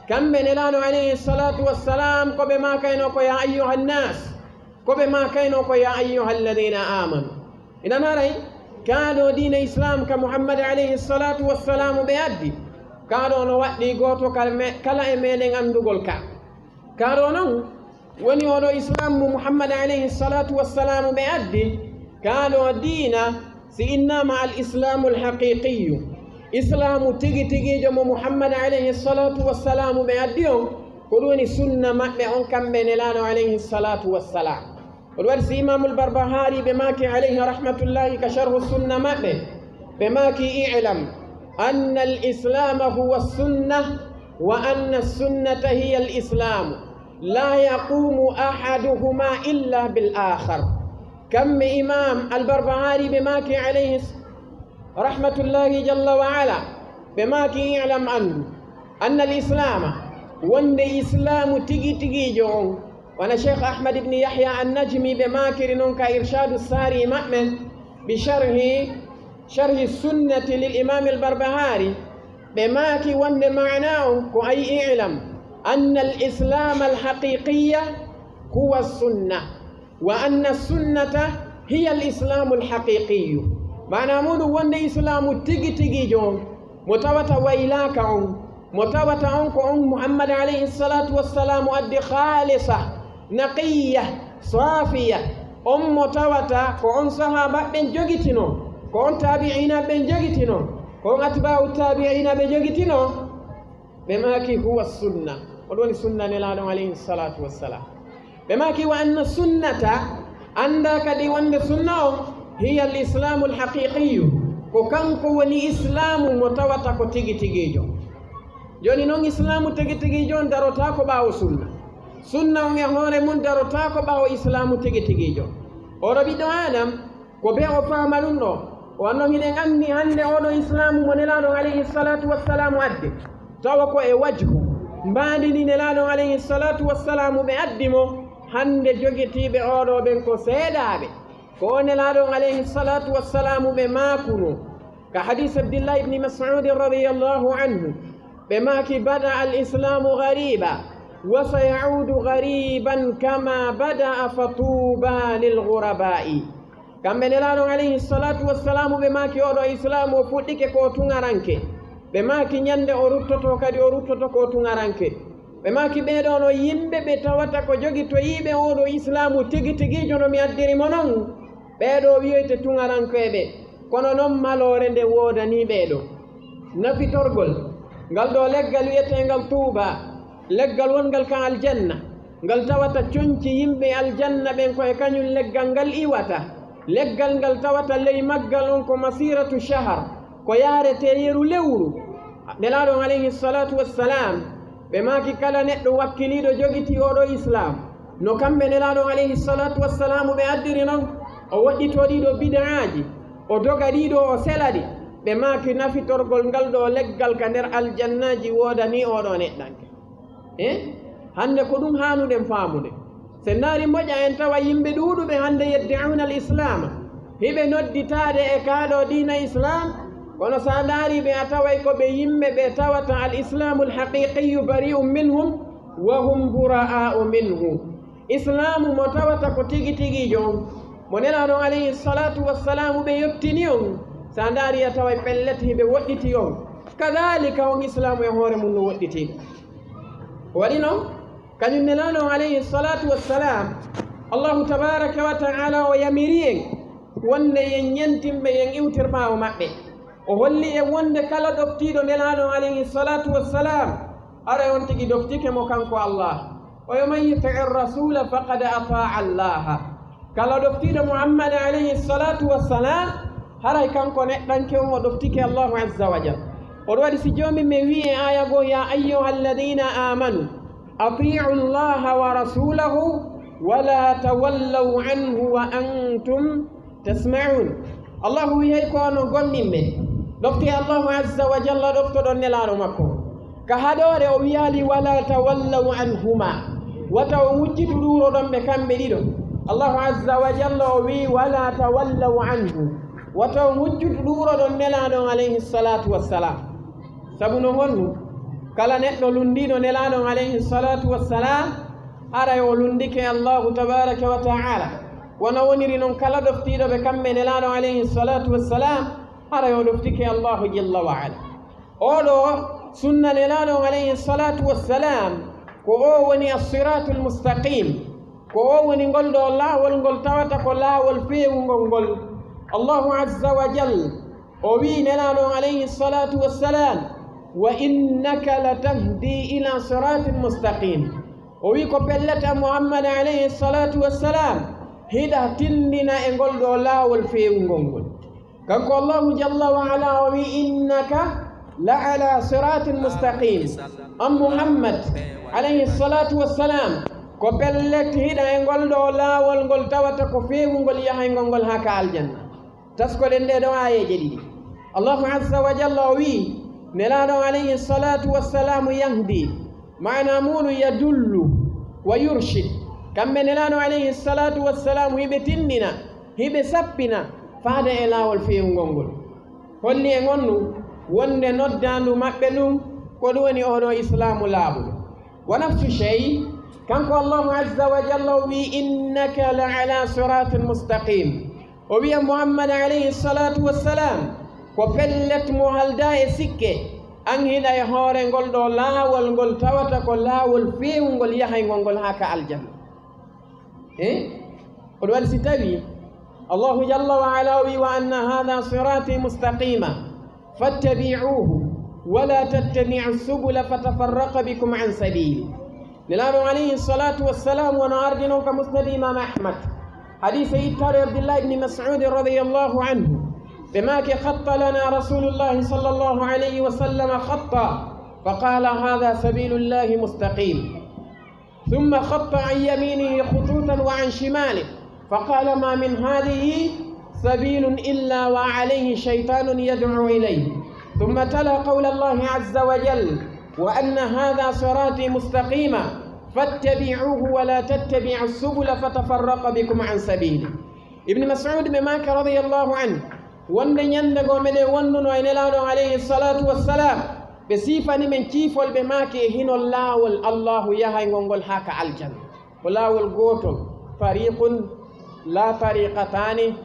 Kamɓe nelaaɗo alayhi salatu wassalam ko ɓe maakaynoo ko ya ayyuha nnas, ko ɓe maakaynoo ko ya ayyuha alladina amanu. Inan haray, kaa ɗoo diina Islaam ka Muhammad alayhi salatu wassalamu ɓe addi, kaa ɗoo no waɗɗii gooto kala me-, kala e meɗen anndugol ka. Kaa ɗoo non, Woni oɗo Islam mo Muhammad alayhi salatu wassalamu ɓe addi, kaɗo diina si innama al islamu al haqiqiyu. Islamu tigi tigijo mo Muhammad alayhi salatu wassalamu ɓe addi on, ko ɗum woni sunna maɓɓe on kamɓe nelaɗo alayhi salatu wassalam. Ko ɗum waɗi si Imamul Barbahari ɓe maaki alayhi rahmatullahi ka sharhu sunna maɓɓe, ɓe maaki: "I'lam anna al islama huwa sunna, wa anna sunnata hiya al islamu, la yaqumu ahaduhuma illa bil akhar." Kamɓe Imam Al Barbahari ɓe maaki alayhi rahmatullahi jalla wa ala, ɓe maaki: "I'lam, andu, anna al islama, wonde islamu tigi tigijo on." Wona Cheikh Ahmad ibn Yahya an-Najmi ɓe maakiri non ka Irshadu Sari maɓɓe, bi sharhi, sharhi sunnati lil Imam al Barbahari, ɓe maaki wonde maana on ko: "Ay, i'lam anna al islam al haqiqiya huwa sunna, wa anna sunnata hiya al islamu al haqiqiyu." Maana muɗum wonde islamu tigi tigijo on, mo tawata waylaaka on, mo tawata on ko on Muhammad alayhi salatu wassalamu addi, khalisa, naqiya, safiya, on mo tawata ko on sahaba ɓen jogitino, ko on tabi'ina ɓen jogitino, ko on atba'u tabi'ina ɓe jogitino, ɓe maaki: "Huwa sunna." On woni sunna nelaɗo alayhi salatu wassalam. Ɓe maaki: "Wa anna sunnata," annda kadi wonde sunna on, "hiya al islamu al haqiqiyu," ko kanko woni islamu mo tawata ko tigi tigijo. Joni non islamu tigi tigijo on darotaako ɓaawo sunna. Sunna on e hoore mun darotaako ɓaawo islamu tigi tigijo. Oɗo ɓiɗɗo Adam, ko be o faama ɗum ɗo. O annon hiɗen anndi hannde oɗo islamu mo nelaɗo alayhi salatu wassalamu addi, tawa ko e wajhu mbaadi ndi nelaɗo alayhi salatu wassalamu ɓe addi mo. Hannde jogitiiɓe oɗo ɓen ko seeɗaaɓe. Ko o nelaɗo alayhi salatu wassalamu ɓe maakuno ka hadis Abdillah ibni Mas'ud radiyallahu anhu, ɓe maaki: "Bada al islamu ghariba, wa sayaudu ghariban kama bada, fa tuba lil ghurabai." Kamɓe nelaɗo alayhi salatu wassalamu ɓe maaki oɗo islamu o fuɗɗike ko tuŋaranke. Ɓe maaki ñande o ruttoto kadi o ruttoto ko tuŋaranke. Ɓe maaki ɓeeɗo no yimɓe ɓe tawata ko jogitoyiiɓe oɗo islamu tigi tigijo no mi addiri mo non. Ɓeeɗo wi'ete tuŋarankeeɓe, kono non maloore nde woodanii ɓeeɗo. Nafitorgol ngal ɗo leggal wi'eteengal tuuba, leggal wongal ka aljanna, ngal tawata conci yimɓe aljanna ɓen ko e kañum leggal ngal iwata. Leggal ngal tawata ley maggal on ko masiratu shahar, ko yaarete yeru lewru. Nelaaɗo on alayhi salatu wassalam, ɓe maaki kala neɗɗo wakkiliiɗo jogitii oɗo islam, no kamɓe Nelaaɗo on alayhi salatu wassalamu ɓe addiri non, o woɗɗitoo ɗiɗo bid'aaji, o doga ɗiɗo, o sela ɗi. Ɓe maaki nafitorgol ngal ɗo leggal ka nder aljannaaji woodanii oɗo neɗɗanke. Eh? Hannde ko ɗum haanuɗen faamude. Sen ndaari moƴƴa en tawa yimɓe ɗuuɗuɓe hannde yeddi'una al-islaama, hiɓe nodditaade e kaa ɗo diina islam, kono so a ndaari ɓe a taway ko ɓe yimɓe ɓe tawata al-islamu al-haqiqiyyu bari'un minhum wa hum bura'a'u minhu. Islaamu mo tawata ko tigi tigiijo on, mo Nelaaɗo on alayhi salatu wassalamu ɓe yottini on, so a ndaari a taway pellet hiɓe woɗɗiti on. Kadhalika on islaamu e hoore mum no woɗɗiti. Ko waɗi non, kañum Nelaaɗo on alayhi salatu wassalam, Allahu tabaraka wa ta'ala o yamiri en wonde yen ñentin ɓe, yen iwtir ɓaawo maɓɓe. O holli en wonde kala ɗoftiiɗo Nelaaɗo on alayhi salatu wassalam, aray on tigi ɗoftike mo kanko Allah. O yo man yuti'i rasula faqad ata'a Allah. Kala ɗoftiiɗo Muhammad alayhi salatu wassalam, haray kanko neɗɗanke on o ɗoftike Allahu azza wa jal. Oɗo waɗi si joomi men wi'i e aya goo, ya ayyuha alladhina amanu, ati'u Allah wa rasulahu, wa la tawallaw anhu wa antum tasma'un. Allahu wi'i, hey ko onon gomɗinɓe, ɗoftee Allahu azza wa jalla, ɗoftoɗon Nelaaɗo makko. Ka haɗoore o wi'aali, wala tawallaw anhuma, wata on hujjitu ɗuuroɗon ɓe kamɓe ɗiɗo. Allahu azza wa jalla o wi'i, wala tawallaw anhu, wata on hujjitu ɗuuroɗon Nelaaɗo on alayhi salatu wassalam. Sabu no honɗum? Kala neɗɗo lunndiiɗo Nelaaɗo on alayhi salatu wassalam, haray o lunndike Allahu tabaraka wa ta'ala. Wano woniri non kala ɗoftiiɗo ɓe kamɓe Nelaaɗo on alayhi salatu wassalam, haray o ɗoftike Allahu jalla wa ala. Oɗo sunna Nelaaɗo on alayhi salatu wassalam, ko o woni as-siratul mustaqim. Ko o woni ngol ɗo laawol ngol tawata ko laawol feewungol ngol. Allahu azza wa jal, o wi'i Nelaaɗo on alayhi salatu wassalam, "Wa innaka latahdi ila siratin mustaqim." O wi'i, "Ko pellet an Muhammad alayhi salatu wassalam, hiɗa tindina e ngol ɗo laawol feewungol ngol." Kanko Allahu jalla wa ala o wi'i, "Innaka la ala siratin mustaqim." An Muhammad alayhi salatu wassalam, ko pellet hiɗa e ngol ɗo laawol ngol tawata ko feewungol yahayngol ngol haa ka aljanna. Taskoɗen ɗee ɗoo aayeeje ɗiɗi. Allahu azza wa jalla o wi'i, Nelaaɗo alayhi salatu wassalamu yahdi, maana muuɗum yadullu wa yurshid. Kamɓe Nelaaɗo alayhi salatu wassalamu hiɓe tindina, hiɓe sappina faade e laawol feewungol ngol. Holli en on ɗum wonde noddaandu maɓɓe ndun ko ɗum woni oo ɗoo Islaamu laaɓuɗo. Wa nafsu shay, kanko Allahu azza wa jalla o wi'i, "Innaka la ala siratin mustaqim." O wi'a Muhammad alayhi salatu wassalam, ko pellet mo halda e sikke, an hiɗa e hoore ngol ɗoo laawol ngol tawata ko laawol feewungol yahayngol ngol haa ka aljanna. Eh? Ko ɗum waɗi si tawi Allahu jalla wa ala o wi'i, "Wa anna hadha sirati mustaqima fattabi'uhu wa la tattabi'u subula fatafarraqa bikum an sabili." Nelaaɗo alayhi salatu wassalam wono ardi non ka musnad Imam Ahmad. Hadise ittaɗo Abdullah ibn Mas'ud radiyallahu anhu. Ɓe maaki, "Khatta lana Rasulullahi sallallahu alayhi wa sallam khatta, fa qala, 'Hadha sabilullahi mustaqim.'" ثم خط عن يمينه خطوطا وعن شماله، فقال: "ما من هذه سبيل إلا وعليه شيطان يدعو إليه." ثم تلا قول الله عز وجل: "وأن هذا صراطي مستقيما فاتبعوه ولا تتبعوا السبل فتفرق بكم عن سبيله." Ibn Mas'ud ɓe maaki radiyallahu anhu, wonde ñande goo meɗen wonduno e Nelaaɗo on alayhi salatu wassalam, ɓe siifani men ciifol, ɓe maaki e hinol laawol Allahu yahayngol ngol haa ka aljanna. Ko laawol gootol, tariqun la tariqatani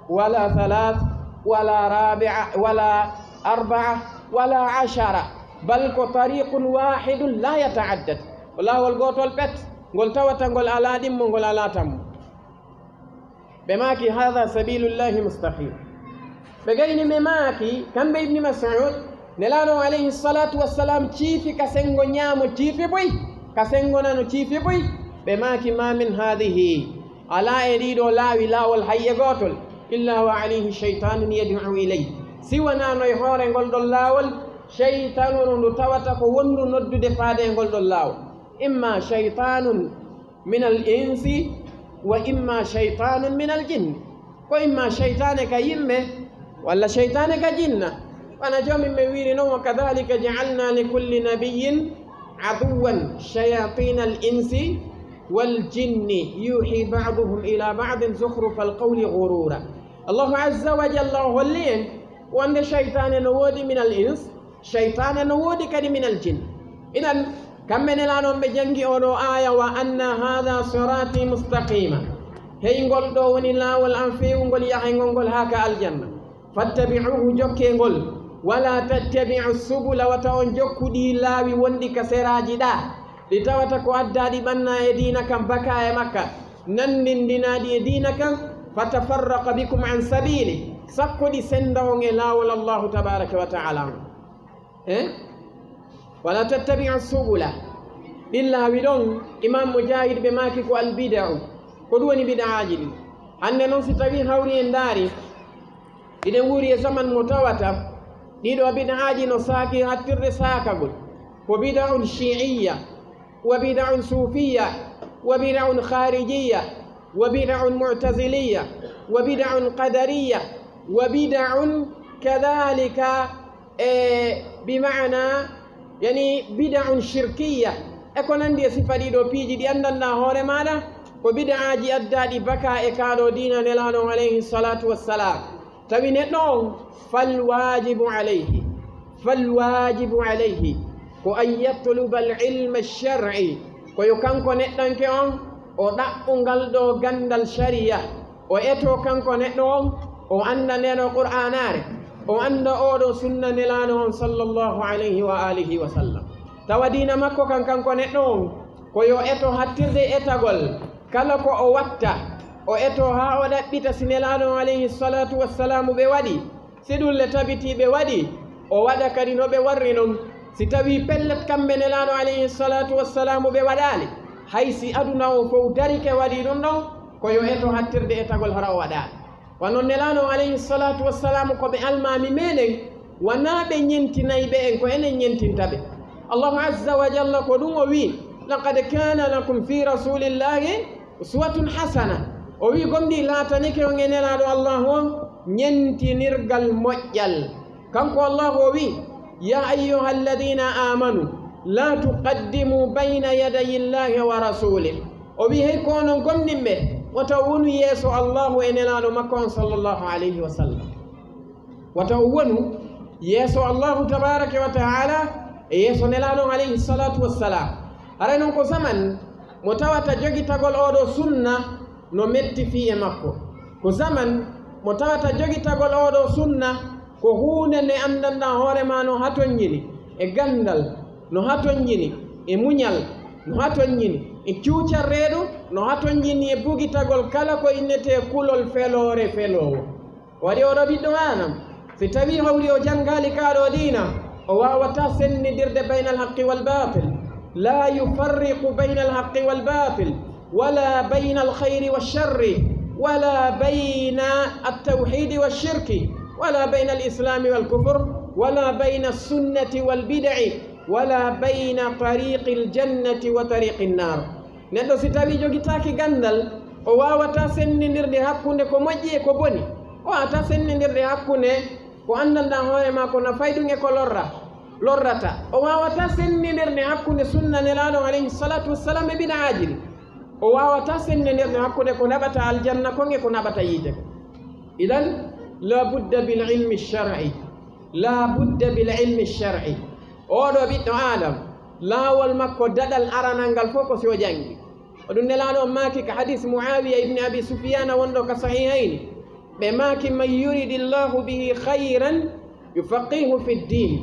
wala thalath wala rabi'a wala arba'a wala ashara, bal ko tariqun wahidun la yata'addad. Ko laawol gootol pet, ngol tawata ngol alaa ɗimmo, ngol alaa tammo. Ɓe maaki, "Hadha sabilullahi mustaqim." Ɓe gayni ɓe maaki, kamɓe Ibni Mas'ud, Nelaaɗo on alayhi salatu wassalam ciifi ka senngo ñaamo ciifi buy, ka senngo nano ciifi buy. Ɓe maaki, "Ma min hadhihi, alaa e ɗii ɗoo laawi laawol hay e gootol, illa wa alayhi shaytanun yad'u ilayhi." Si wonaa no e hoore ngol ɗon laawol, shaytanu ndu tawata ko wonndu noddude faade e ngol ɗon laawol. Imma shaytanun min al insi wa imma shaytanun min al jinni. Ko imma shaytaane ka yimɓe, walla shaytaane ka jinna. Wano Joomi men wiiri non, "Wa kadhalika ja'alna li kulli nabiyyin aduwwan shayatina al insi wal jinni yuhi ba'duhum ila ba'din zukhrufal qawli ghurura." Allahu azza wa jalla o holli en wonde shaytaane no woodi min al ins, shaytaane no woodi kadi min al jin. Idan, kamɓe Nelaaɗo on ɓe janngi oo ɗoo aaya, "Wa anna hadha sirati mustaqima." Hey, ngol ɗoo woni laawol an feewungol yahayngol ngol haa ka aljanna. "Fattabi'uhu", jokkee ngol. "Wala tattabi'u subula", wata on jokku ɗii laawi wonɗi ka seraaji ɗaa, ɗi tawata ko addaa ɗi ɓannaa e diina kan, bakaa e makka, nanndindinaa ɗi e diina kan. "Fatafarraqa bikum an sabili", sakko ɗi sennda on e laawol Allahu tabaraka wa ta'ala on. Eh? "Wala tattabi'u subula." Ɗin laawi ɗon, Imam Mujahid ɓe maaki ko al bid'u. Ko ɗum woni bid'aaji ɗin. Hannde non, si tawii hawri en ndaari, hiɗen wuuri e zaman mo tawata ɗii ɗoo bid'aaji no saaki hattirde saakagol. Ko bid'un shi'iyya, wa bid'un sufiyya, wa bid'un kharijiyya, wa bid'un mu'taziliyya, wa bid'un qadariyya, wa bid'un kadhalika, e bi ma'ana, yani, bid'un shirkiyya, e ko nanndi e sifa ɗii ɗoo piiji ɗi anndanɗaa hoore maaɗa, ko bid'aaji addaaɗi bakaa e kaa ɗoo diina Nelaaɗo on alayhi salatu wassalam. Tawi neɗɗo on, fal wajibu alayhi, fal wajibu alayhi, ko an yatluba al ilma shar'i, ko yo kanko neɗɗanke on o ɗaɓɓu ngal ɗoo ganndal shari'a, o etoo kanko neɗɗo on, o annda ndee ɗoo Qur'aanaare, o annda oo ɗoo sunna Nelaaɗo on sallallahu alayhi wa alihi wa sallam. Tawa diina makko kan, kanko neɗɗo on, ko yo eto hattirde etagol Kala ko o watta, o etoo haa o ɗaɓɓita si Nelaaɗo on alayhi salaatu wassalaamu ɓe waɗi. Si ɗun le tabitii ɓe waɗi, o waɗa kadi no ɓe warri non. Si tawii pellet kamɓe Nelaaɗo alayhi salaatu wassalaamu ɓe waɗaali, hay si aduna on fow darike waɗii ɗun ɗon, ko yo eto hattirde etagol hara o waɗaali. Wano Nelaaɗo on alayhi salaatu wassalaamu ko ɓe almaami meɗen, wanaa ɓe ñentinayɓe en, ko enen ñentinta ɓe. Allahu azza wa jalla ko ɗun o wi'i, "Laqad kana lakum fi rasulillahi uswatun hasana." O wi'i, "Gomɗii laatanike on e Nelaaɗo Allahu on ñentinirgal moƴƴal." Kanko Allahu o wi'i, "Ya ayyuha alladhina amanu la tuqaddimu bayna yadayi llahi wa rasulih." O wi'i, "Hey ko onon gomɗinɓe, wata on wonu yeeso Allahu e Nelaaɗo makko on sallallahu alayhi wa sallam." Wata on wonu yeeso Allahu tabaraka wa ta'ala e yeeso Nelaaɗo on alayhi salatu wassalam. Haray non ko zaman mo tawata jogitagol oo ɗoo sunna no metti fii e makko. Ko zaman mo tawata jogitagol oo ɗoo sunna ko huunde nde anndanɗaa hoore maa no hatonjini e ganndal, no hatonjini e muñal, no hatonjini e cuucal reedu, no hatonjini e bugitagol kala ko innetee kulol feloore feloowo. Waɗi oɗo ɓiɗɗo Aadama, si tawii hawri o janngaali kaa ɗoo diina, o waawataa senndindirde baynal haqqi wal baatil. Laa yufarriqu baynal haqqi wal baatil, wala baynal khayri wash sharri, wala bayna at tawhiidi wash shirki, wala baynal islaami wal kufr, wala bayna sunnati wal bid'i, wala bayna tariqil jannati wa tariqin naar. Neɗɗo si tawii jogitaaki ganndal, o waawataa senndindirde hakkunde ko moƴƴi e ko boni. O waawataa senndindirde hakkunde ko anndanɗaa hoore maa ko nafay ɗun e ko lorra, lorrata. O waawataa senndindirde hakkunde sunna Nelaaɗo alayhi salatu wassalam e bid'aaji ɗin. O waawataa senndindirde hakkunde ko naɓata aljanna kon e ko naɓata yiite kon. Idan, la budda bil ilmi shar'i. La budda bil ilmi shar'i. Oo ɗoo ɓiɗɗo Aadama, laawol makko daɗal aranal ngal fow ko si o janngi. Ko ɗun Nelaaɗo on maaki ka hadiis Mu'aawiya ibn Abi Sufyaana wonɗo ka Sahihayni. Ɓe maaki, "Man yuridillahu bihi khayran yufaqqihhu fid din."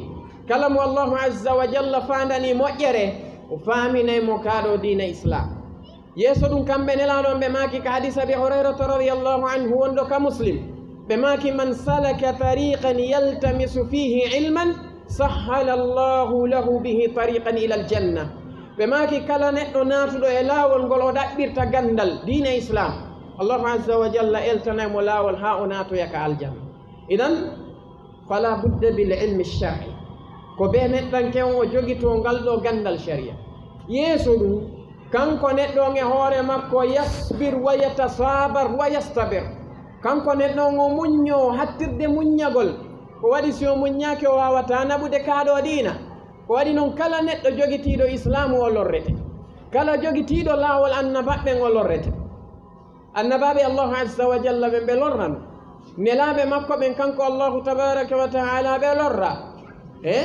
Kala mo Allahu azza wa jalla faandanii moƴƴere, o faaminay mo kaa ɗoo diina Islaam. Yeeso ɗun kamɓe Nelaaɗo on ɓe maaki ka hadiis Abi Hurayrata radiyallahu anhu wonɗo ka Muslim. Ɓe maaki, "Man salaka tariqan yaltamisu fihi ilman, sahhala Allahu lahu bihi tariqan ilal janna." Ɓe maaki, "Kala neɗɗo naatuɗo e laawol ngol o ɗaɓɓirta ganndal diina Islaam, Allahu azza wa jalla eltanay mo laawol haa o naatoya ka aljanna." Idan, fala budda bil ilmi shar'i. Ko bee neɗɗanke on o jogitoo ngal ɗoo ganndal shari'a. Yeeso ɗun, kanko neɗɗo on e hoore makko yasbir wa yatasabar wa yastabir. Kanko neɗɗo on o muññoo hattirde muññagol. Ko waɗi si o muññaaki o waawataa naɓude kaa ɗoo diina. Ko waɗi non kala neɗɗo jogitiiɗo Islaamu o lorrete. Kala jogitiiɗo laawol annabaaɓe ɓen o lorrete. Annabaaɓe Allahu azza wa jalla ɓen ɓe lorrano. Nelaaɓe makko ɓen kanko Allahu tabaraka wa ta'ala ɓe lorra. E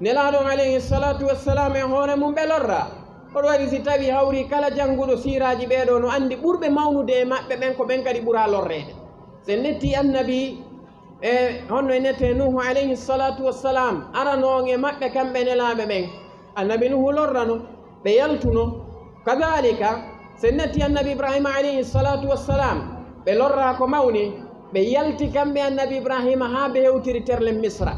Nelaaɗo on alayhi salatu wassalam e hoore mun ɓe lorra. Ko ɗun waɗi si tawii hawri kala jannguɗo siiraaji ɓee ɗoo no anndi ɓurɓe mawnude e maɓɓe ɓen ko ɓen kadi ɓuraa lorreede. Si en ƴettii annabi e honno innetee Nuuhu alayhi salatu wassalam, arano on e maɓɓe kamɓe nelaaɓe ɓen. Annabi Nuuhu lorrano, ɓe yaltuno. Kadhalika, si en ƴettii annabi Ibrahima alayhi salatu wassalam, ɓe lorraa ko mawni, ɓe yalti kamɓe annabi Ibrahima haa ɓe hewtiri terle Misra.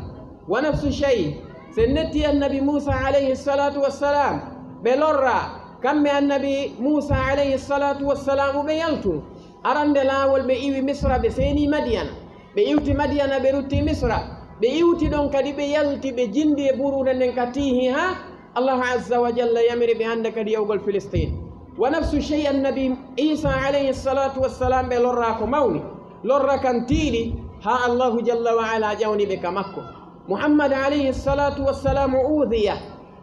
Wa nafsu shay, si en ƴettii annabi Muusa alayhi salatu wassalam, ɓe lorraa kamɓe annabi Muusa alayhi salatu wassalam ɓe yaltu. Arande laawol ɓe iwi Misra, ɓe seeni Madiyana. Ɓe iwti Madiyana, ɓe rutti Misra. Ɓe iwti ɗon kadi, ɓe yalti, ɓe jindi e buruure nden ka Tiihi haa Allahu azza wa jalla yamiri ɓe hande kadi yahugol Filistin. Wa nafsu shay, annabi Isa alayhi salatu wassalam, ɓe lorraa ko mawni. Lorra kan tiiɗi haa Allahu jalla wa ala ƴawni ɓe ka makko. Muhammad alayhi salatu wassalam uudhiya.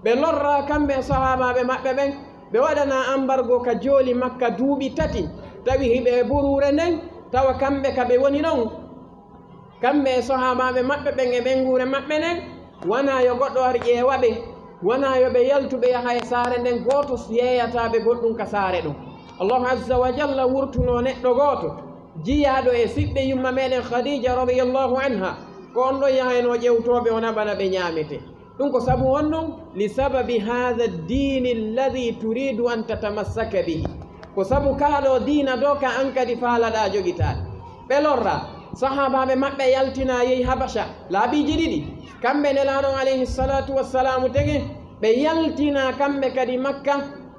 Ɓe lorraa kamɓe e sahaabaaɓe maɓɓe ɓen, ɓe waɗanaa ambargo ka jooli Makka duuɓi tati, tawi hiɓe e buruure nden, tawa kamɓe ka ɓe woni ɗon, kamɓe e sahaabaaɓe maɓɓe ɓen e ɓeynguure maɓɓe nden, wanaa yo goɗɗo ar ƴeewa ɓe, wanaa yo ɓe yaltu ɓe yaha e saare nden, gooto yeeyataa ɓe goɗɗun ka saare ɗun. Allahu azza wa jalla wurtunoo neɗɗo gooto, jiyaaɗo e siɓɓe yumma meɗen Khadija radiyallahu anha, ko on ɗon yahaynoo ƴewtoo ɓe, o naɓana ɓe ñaamete. Ɗun ko sabu honɗun? Li sababi haadha ddiini alladhi turiidu an tatamassaka bihi. Ko sabu kaa ɗoo diina ɗoo ka an kadi faalaɗaa jogitaade. Ɓe lorraa. Sahaabaaɓe maɓɓe yaltinaa yehi Habasha laabiiji ɗiɗi. Kamɓe Nelaaɗo on alayhi salaatu wassalaamu tege, ɓe yaltinaa kamɓe kadi Makka,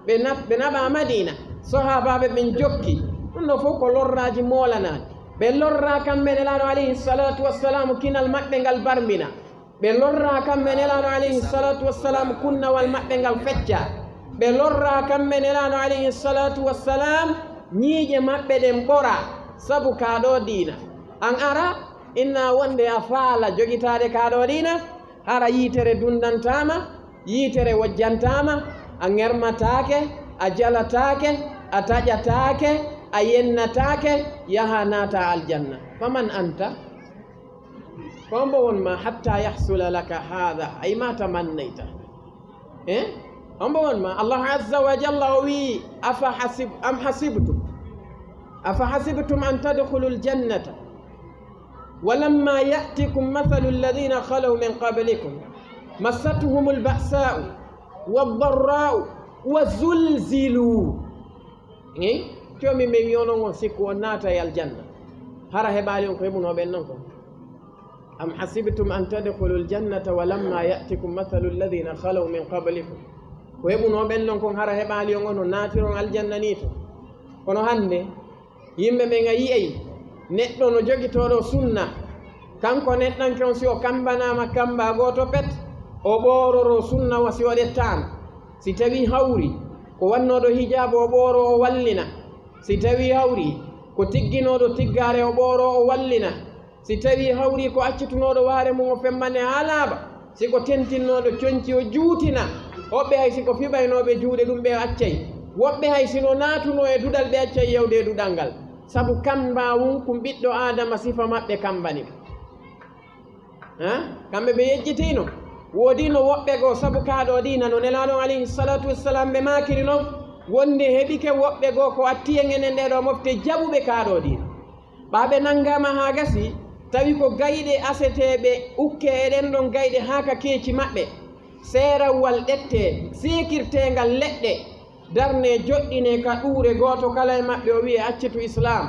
ɓe na-, ɓe naɓaa Madiina. Sahaabaaɓe ɓen jokki. Ɗum ɗoo fof ko lorraaji moolanaaɗi. Ɓe lorraa kamɓe Nelaaɗo alayhi salaatu wassalaamu kinal maɓɓe ngal barmbina. Ɓe lorraa kamɓe Nelaaɗo alayhi salaatu wassalaamu kunnawal maɓɓe ngal fecca. Ɓe lorraa kamɓe Nelaaɗo alayhi salaatu wassalaamu ñiiƴe maɓɓe ɗen ɓora. Sabu kaa ɗoo diina. An ara, inna wonde a faala jogitaade kaa ɗoo diina, hara yiitere dunndantaa ma, yiitere wojjantaa ma, a ŋermataake, a jalataake, a taƴataake, a yennataake, yaha naata aljanna. Faman anta? Ko hombo won ma hatta yahsula laka hadha, ay ma tamannayta? Eh? Hombo won ma? Allahu azza wa jalla o wi, afa hasib-, am hasibtum, afa hasibtum an tadkhulul jannata wa lamma ya'tikum mathalu alladhina khalaw min qablikum massathumul ba'sa'u wad darra'u wa zulzilu. Eyi, jomi men wi onon on sikku on naata e aljanna. Hara heɓaali on ko heɓunoo ɓen non kon? Am hasibtum an tadkhulul jannata wa lamma ya'tikum mathalu alladhina khalaw min qablikum. Ko heɓunoo ɓen non kon hara heɓaali on onon naatiron aljanna nii to? Kono hannde, yimɓe ɓen a yi'ay neɗɗo no jogitooɗo sunna. Kanko neɗɗanke on si o kammbanaama kammbaa gooto pet, o ɓoororoo sunna wa si o ɗettaama. Si tawii hawri ko wannooɗo hijaabu o ɓooroo o wallina. Si tawii hawri ko tigginooɗo tiggaare o ɓooroo o wallina. Si tawii hawri ko accitunooɗo waare mum o femmane haa laaɓa. Si ko tentinnooɗo conci o juutina. Woɓɓe hay si ko fiɓaynooɓe juuɗe ɗum ɓe accay. Woɓɓe hay si no naatunoo e duɗal ɓe accay yawde e duɗal ngal. Sabu kammbaa wun kun ɓiɗɗo Aadama sifa maɓɓe kammbani ɓe. Ha? Kamɓe ɓe yejjitiino. Woodino woɓɓe goo, sabu kaa ɗoo diina no Nelaaɗo on alayhi salaatu wassalam ɓe maakiri non, wonde heɓike woɓɓe goo ko atti en enen ɗee ɗoo mofte jaɓuɓe kaa ɗoo diina. Ɓaa ɓe nanngaama haa gasi, tawi ko gayɗe aseteeɓe ukke e ɗen ɗon gayɗe haa ka keeci maɓɓe. Seerawwal ɗettee, seekirteengal leɗɗe, darnee joɗɗinee ka ɗuure gooto kala e maɓɓe, o wi'e accitu Islaam.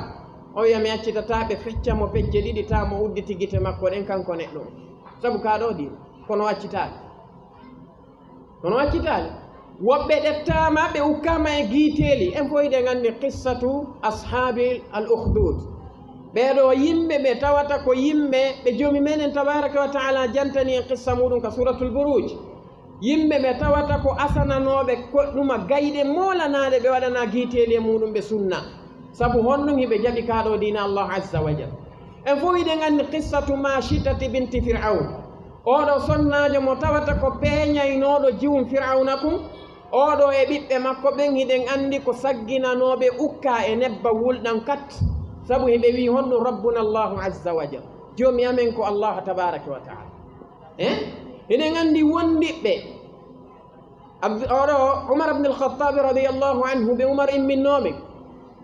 O wi'a mi accitataa, ɓe fecca mo pecce ɗiɗi, taa mo udditi gite makko ɗen, kanko neɗɗo on. Sabu kaa ɗoo diina, kono accitaali. Kono accitaali. Woɓɓe ɗettaama, ɓe ukkaama e giiteeli. En fof hiɗen anndi qissatu ashaabi al ukhdud. Ɓee ɗoo yimɓe ɓe tawata ko yimɓe ɓe Joomi meɗen tabaaraka wa ta'ala jantani en qissa muuɗum ka Suuratul Buruuj. Yimɓe ɓe tawata ko asananooɓe ko ɗuma gayɗe moolanaaɗe ɓe waɗanaa giiteeli e muuɗum ɓe sunna. Sabu honɗum hiɓe jaɓi kaa ɗoo diina Allahu azza wa jalla. En fof hiɗen anndi qissatu Maashitati binti Fir'awn. Oo ɗoo sonnaajo mo tawata ko peeñaynooɗo jiwum Fir'awna kun. Oo ɗoo e ɓiɓɓe makko ɓen hiɗen anndi ko sagginanooɓe ukkaa e nebbam wulɗam kat. Sabu hiɓe wi'i honɗum Rabbuna Allahu azza wa jalla. Joomi amen ko Allahu tabaaraka wa ta'ala. Eh? Hiɗen anndi wondiɓɓe Abd-, oɗo Umar ibn al-Khattab radiyallahu anhu, ɓe Umar imminnooɓe.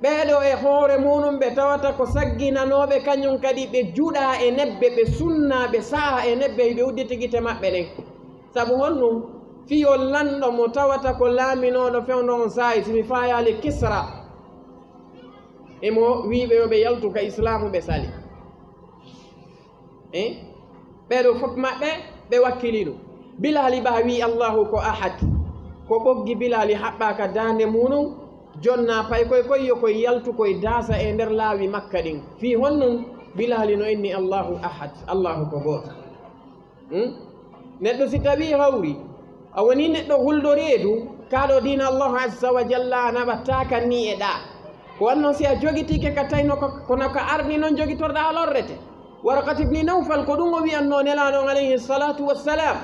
Ɓee ɗoo e hoore muuɗum ɓe tawata ko sagginanooɓe, kañum kadi ɓe juɗaa e nebbe, ɓe sunnaa, ɓe sahaa e nebbe, ɓe udditi gite maɓɓe ɗen. Sabu honɗum? Fii on lanɗo mo tawata ko laaminooɗo fewndo on saa'i, si mi faayaali Kisra, emo wi'i ɓe yo ɓe yaltu ka Islaamu, ɓe sali. Eh? Ɓee ɗoo fof maɓɓe, ɓe wakkilii ɗum. Bilaali ɓaa wi'i Allaahu ko Ahad. Ko ɓoggi Bilaali haɓɓaa ka daande muuɗum, jonnaa paykoy koy, yo koy yaltu koy daasa e nder laawi Makka ɗin. Fii honɗum? Bilaali no inni Allaahu Ahad, Allaahu ko gooto. Hmm? Neɗɗo si tawii hawri, a wonii neɗɗo hulɗo reedu, kaa ɗoo diina Allaahu azza wa jalla a naɓataa ka nii e ɗaa. Ko wanno si a jogitike ka tawi no ko, kono ka ardi non jogitorɗaa a lorrete. Waraqat ibni Nawfal ko ɗum o wi'annoo Nelaaɗo on alayhi salaatu wassalaam.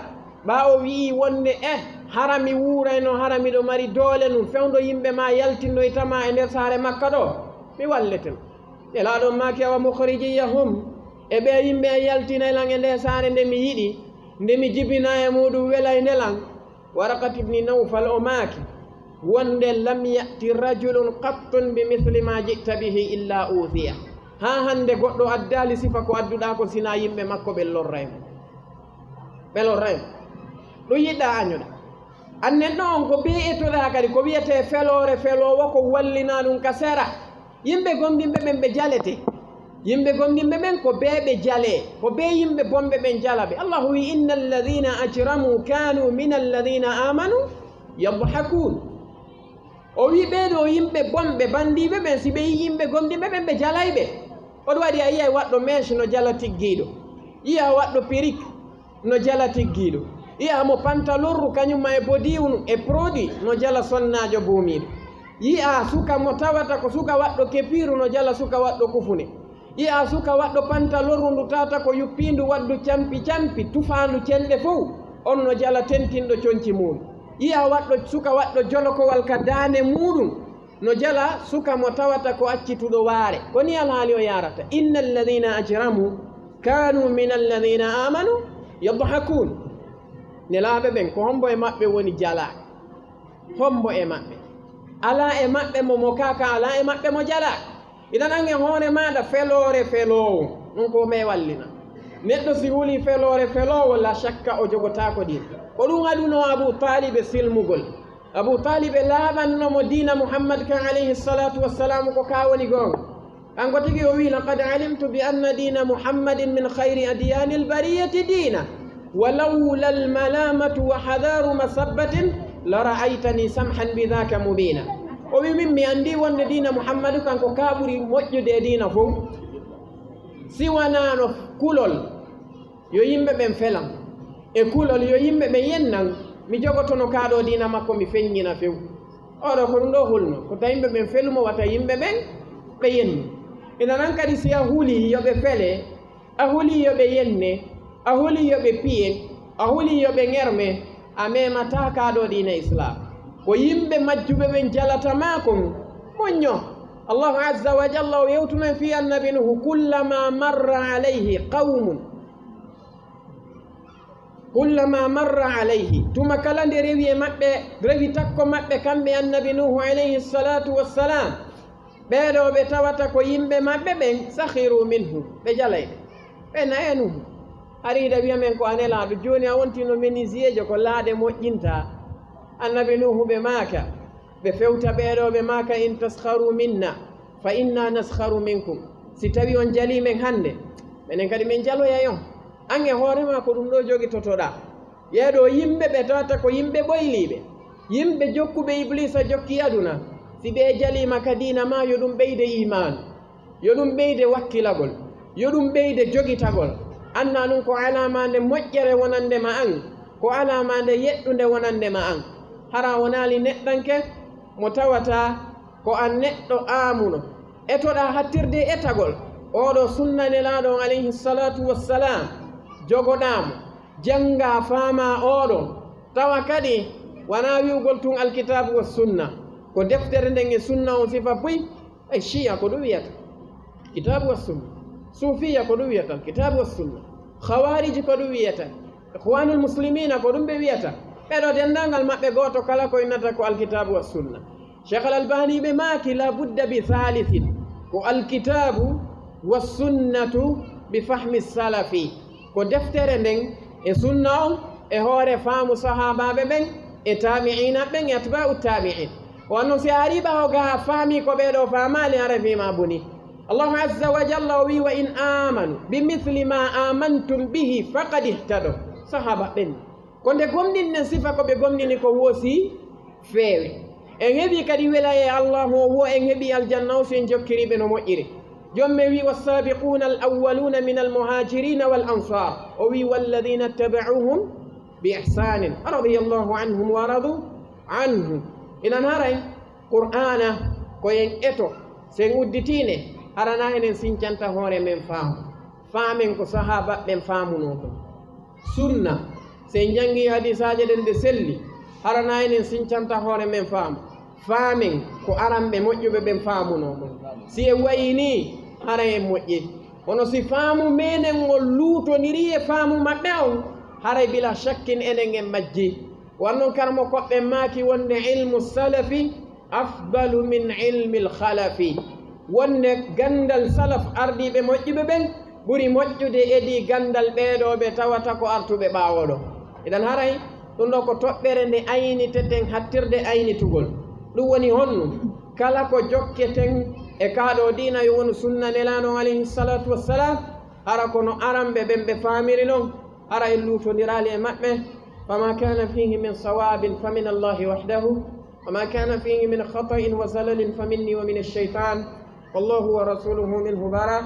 Ɓaa o wi'i wonde, eh, hara mi wuurayno, hara miɗo mari doole nun, fewndo yimɓe maa yaltinnoyta ma e nder saare Makka ɗoo, mi wallete ma. Nelaaɗo on maaki, awa mukhrijiyahum, e ɓee yimɓe an yaltinay lan e ndee saare nde mi yiɗi, nde mi jibinaa e muuɗum welayde lan. Waraqat ibni Nawfal o maaki wonde, lam ya'ti rajulun qattun bi mithli ma ji'ta bihi illa uthiya. Haa hannde goɗɗo addaali sifa ko adduɗaa kon, sinaa yimɓe makko ɓen lorray mo. Ɓe lorray mo. Ɗum yiɗɗaa añuɗa. Annen ɗo on ko bee etoɗaa kadi ko wiyetee feloore feloowo ko wallina ɗum ka sera. Yimɓe gomɗinɓe ɓen ɓe jalete. Yimɓe gomɗinɓe ɓen ko bee ɓe jalee. Ko bee yimɓe bonɓe ɓen jalaɓe. Allahu wi, "Inna alladhina ajramu kanu min alladhina amanu yadhakun." O wi, "Ɓee ɗoo yimɓe bonɓe, bandiiɓe ɓen, si ɓe yii yimɓe gomɗinɓe ɓen, ɓe jalay ɓe." Oɗo waɗi, a yi'ay waɗɗo mèche no jala tiggiiɗo. Yi'a waɗɗo pirik no jala tiggiiɗo. Yi'a mo pantalorru, kañum ma e bodiwnu e produit no jala sonnaajo buumiiɗo. Yi'a suka mo tawata ko suka waɗɗo kepiiru no jala suka waɗɗo kufune. Yi'a suka waɗɗo pantalorru ndu tawata ko yuppiindu waɗdu campi campi, tufaandu cenɗe fow, on no jala tentinɗo conci muuɗum. Yi'a waɗɗo suka waɗɗo jolokowal ka daande muuɗum, no jala suka mo tawata ko accituɗo waare. Ko ni alhaali o yaarata. "Inna alladhina ajramu kanu min alladhina amanu yadhakun." Nelaaɓe ɓen, ko hombo e maɓɓe woni jalaaɗo? Hombo e maɓɓe? Alaa e maɓɓe mo mokaaka, alaa e maɓɓe mo jalaaɗo. Idan an e hoore maaɗa feloore feloowo, ɗum ko ɓe wallina. Neɗɗo si huli feloore feloowo, la shakka o jogotaako ɗin. Ko ɗum adunoo Abu Taalib e silmugol. Abu Taalib e laaɓanno mo diina Muhammad kan, alayhi salatu wassalamu, ko ka woni goonga. Kanko tigi o wi, "Laqad alimtu bi anna dina Muhammadin min khayri adyani albariyati dina, wa lawla almalamatu wa hadaru masabbatin la ra'aytani samhan bi dhaka mubina." O wi, "Min mi andi wonde diina Muhammadu kanko ka ɓuri moƴƴude e diina fow. Si wanaano kulol, yo yimɓe ɓen felan, e kulol, yo yimɓe ɓen yennan, mi jogotono kaa ɗoo diina makko, mi feññina few." Oɗo ko ɗum ɗoo hulno, ko tawi yimɓe ɓen felumo, wata yimɓe ɓen ɓe yennu. Ina nan kadi, si a huli yo ɓe fele, a huli yo ɓe yenne, a huli yo ɓe piye, a huli yo ɓe ŋerme, a memataa kaa ɗoo diina Islaam. Ko yimɓe majjuɓe ɓen jalata maa kon, moñño. Allahu azza wa jalla o yewtuno en fii Annabi Nuhu, "Kullama marra alayhi qawmun." Kullama marra alayhi, tuma kala nde rewi e maɓɓe, rewi takko maɓɓe kamɓe Annabi Nuhu alayhi salatu wassalam, ɓee ɗoo ɓe tawata ko yimɓe maɓɓe ɓen, sakhiru minhu, ɓe jalay ɓe. Ɓe na e Nuhu, hari hiɗa wiya men ko a nelaaɗo, jooni a wontino menuisierjo ko laaɗe moƴƴinta. Annabi Nuhu ɓe maaka, ɓe fewta ɓee ɗoo, ɓe maaka, "In taskharu minna fa inna naskharu minkum." Si tawi on jalii men hannde, menen kadi men jaloyay on. An e hoore maa ko ɗum ɗoo jogitotoɗaa. Yee ɗoo yimɓe ɓe tawata ko yimɓe ɓoyliiɓe, yimɓe jokkuɓe Ibliisa jokki aduna. Si ɓe jaliima ka diina maa, yo ɗum ɓeyde iimaanu, yo ɗum ɓeyde wakkilagol, yo ɗum ɓeyde jogitagol. Annaa ɗum ko alaamaande moƴƴere wonande ma an, ko alaamaande yeɗɗunde wonande ma an. Hara a wonaali neɗɗanke mo tawata ko an neɗɗo aamuno, etoɗaa hattirde e etagol. Oɗo sunna Nelaaɗo on, alayhi salatu wassalam, jogoɗaa mo, janngaa, faamaa oɗo. Tawa kadi wanaa wi'ugol tun Alkitaabu wa Sunna, ko deftere nden e sunna on sifa buy. Ay, Shiya ko ɗum wiyata Kitaabu wa Sunna, Suufiya ko ɗum wiyata Kitaabu wa Sunna, Khawariji ko ɗum wiyata, Ikhwanul Muslimina ko ɗum ɓe wiyata. Ɓee ɗoo denndaangal maɓɓe gooto kala ko innata ko Alkitaabu wa Sunna. Cheikh Al Albani ɓe maaki, "La budda bi thalithin," ko Alkitaabu wa Sunnatu bi fahmi salafi, ko deftere nden e sunna on e hoore faamu sahaabaaɓe ɓen e taabi'iina ɓen e atbaa'u taabi'iin. Wano si a arii ɓaawo gaa a faamii ko ɓee ɗoo faamaali, haray fii maa bonii. Allahu azza wa jalla o wii, "Wa in aamanu bi mithli ma aamantum bihi faqad ihtadaw." Sahaaba ɓen, ko nde gomɗinɗen sifa ko ɓe gomɗini ko woosi feewi. En heɓii kadi wilaaya e Allahu o, wo en heɓii aljanna o si en jokkirii ɓe no moƴƴiri. Joom men wii, "Wassaabiquuna al-awwaluuna mina al-muhaajiriina wal ansaar." O wii, "Walladiina ittaba'uuhum bi ihsaanin radiyallaahu anhum wa radu anhu." Inan haray Qur'aana ko en eto, si en udditii nde, hara na enen sincanta hoore men faamu. Faamen ko sahaaba ɓen faamunoo kon. Sunna, si en janngii hadiisaaje ɗen ɗe selli, hara na enen sincanta hoore men faamu. Faamen ko aranɓe moƴƴuɓe ɓen faamunoo kon. Si en wayii nii, haray en moƴƴii. Kono si faamu meenen on luutonirii e faamu maɓɓe on, haray bilaa shakkin enen en majjii. Wano karamokooɓe ɓen maaki wonde, "Ilmu salafi afdalu min ilmil khalafi." Wonde ganndal salaf, ardiiɓe moƴƴuɓe ɓen, ɓuri moƴƴude edii ganndal ɓee ɗoo ɓe tawata ko artuɓe ɓaawo ɗoo. Idan haray Ɗum ɗo ko toɓɓere nde ayniteten hattirde aynitugol. Ɗum woni honno? Kala ko jokketen e kaa ɗo diina yo wonu sunna Nelaaɗo on alayhi salatu wassalam, hara kono aranɓe ɓen ɓe faamiri non, hara en luutondiraali e maɓɓe. فما كان فيه من صواب فمن الله وحده، وما كان فيه من خطأ وزلل فمني ومن الشيطان، والله ورسوله منه براء.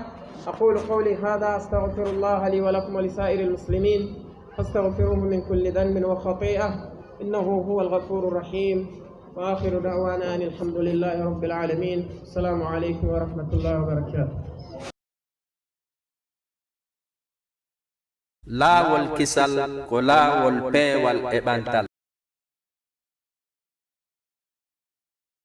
أقول قولي هذا، أستغفر الله لي ولكم ولسائر المسلمين، فاستغفروه من كل ذنب وخطيئة، إنه هو الغفور الرحيم. وآخر دعوانا أن الحمد لله رب العالمين. السلام عليكم ورحمة الله وبركاته. Laawol kisal ko laawol peewal e ɓantal.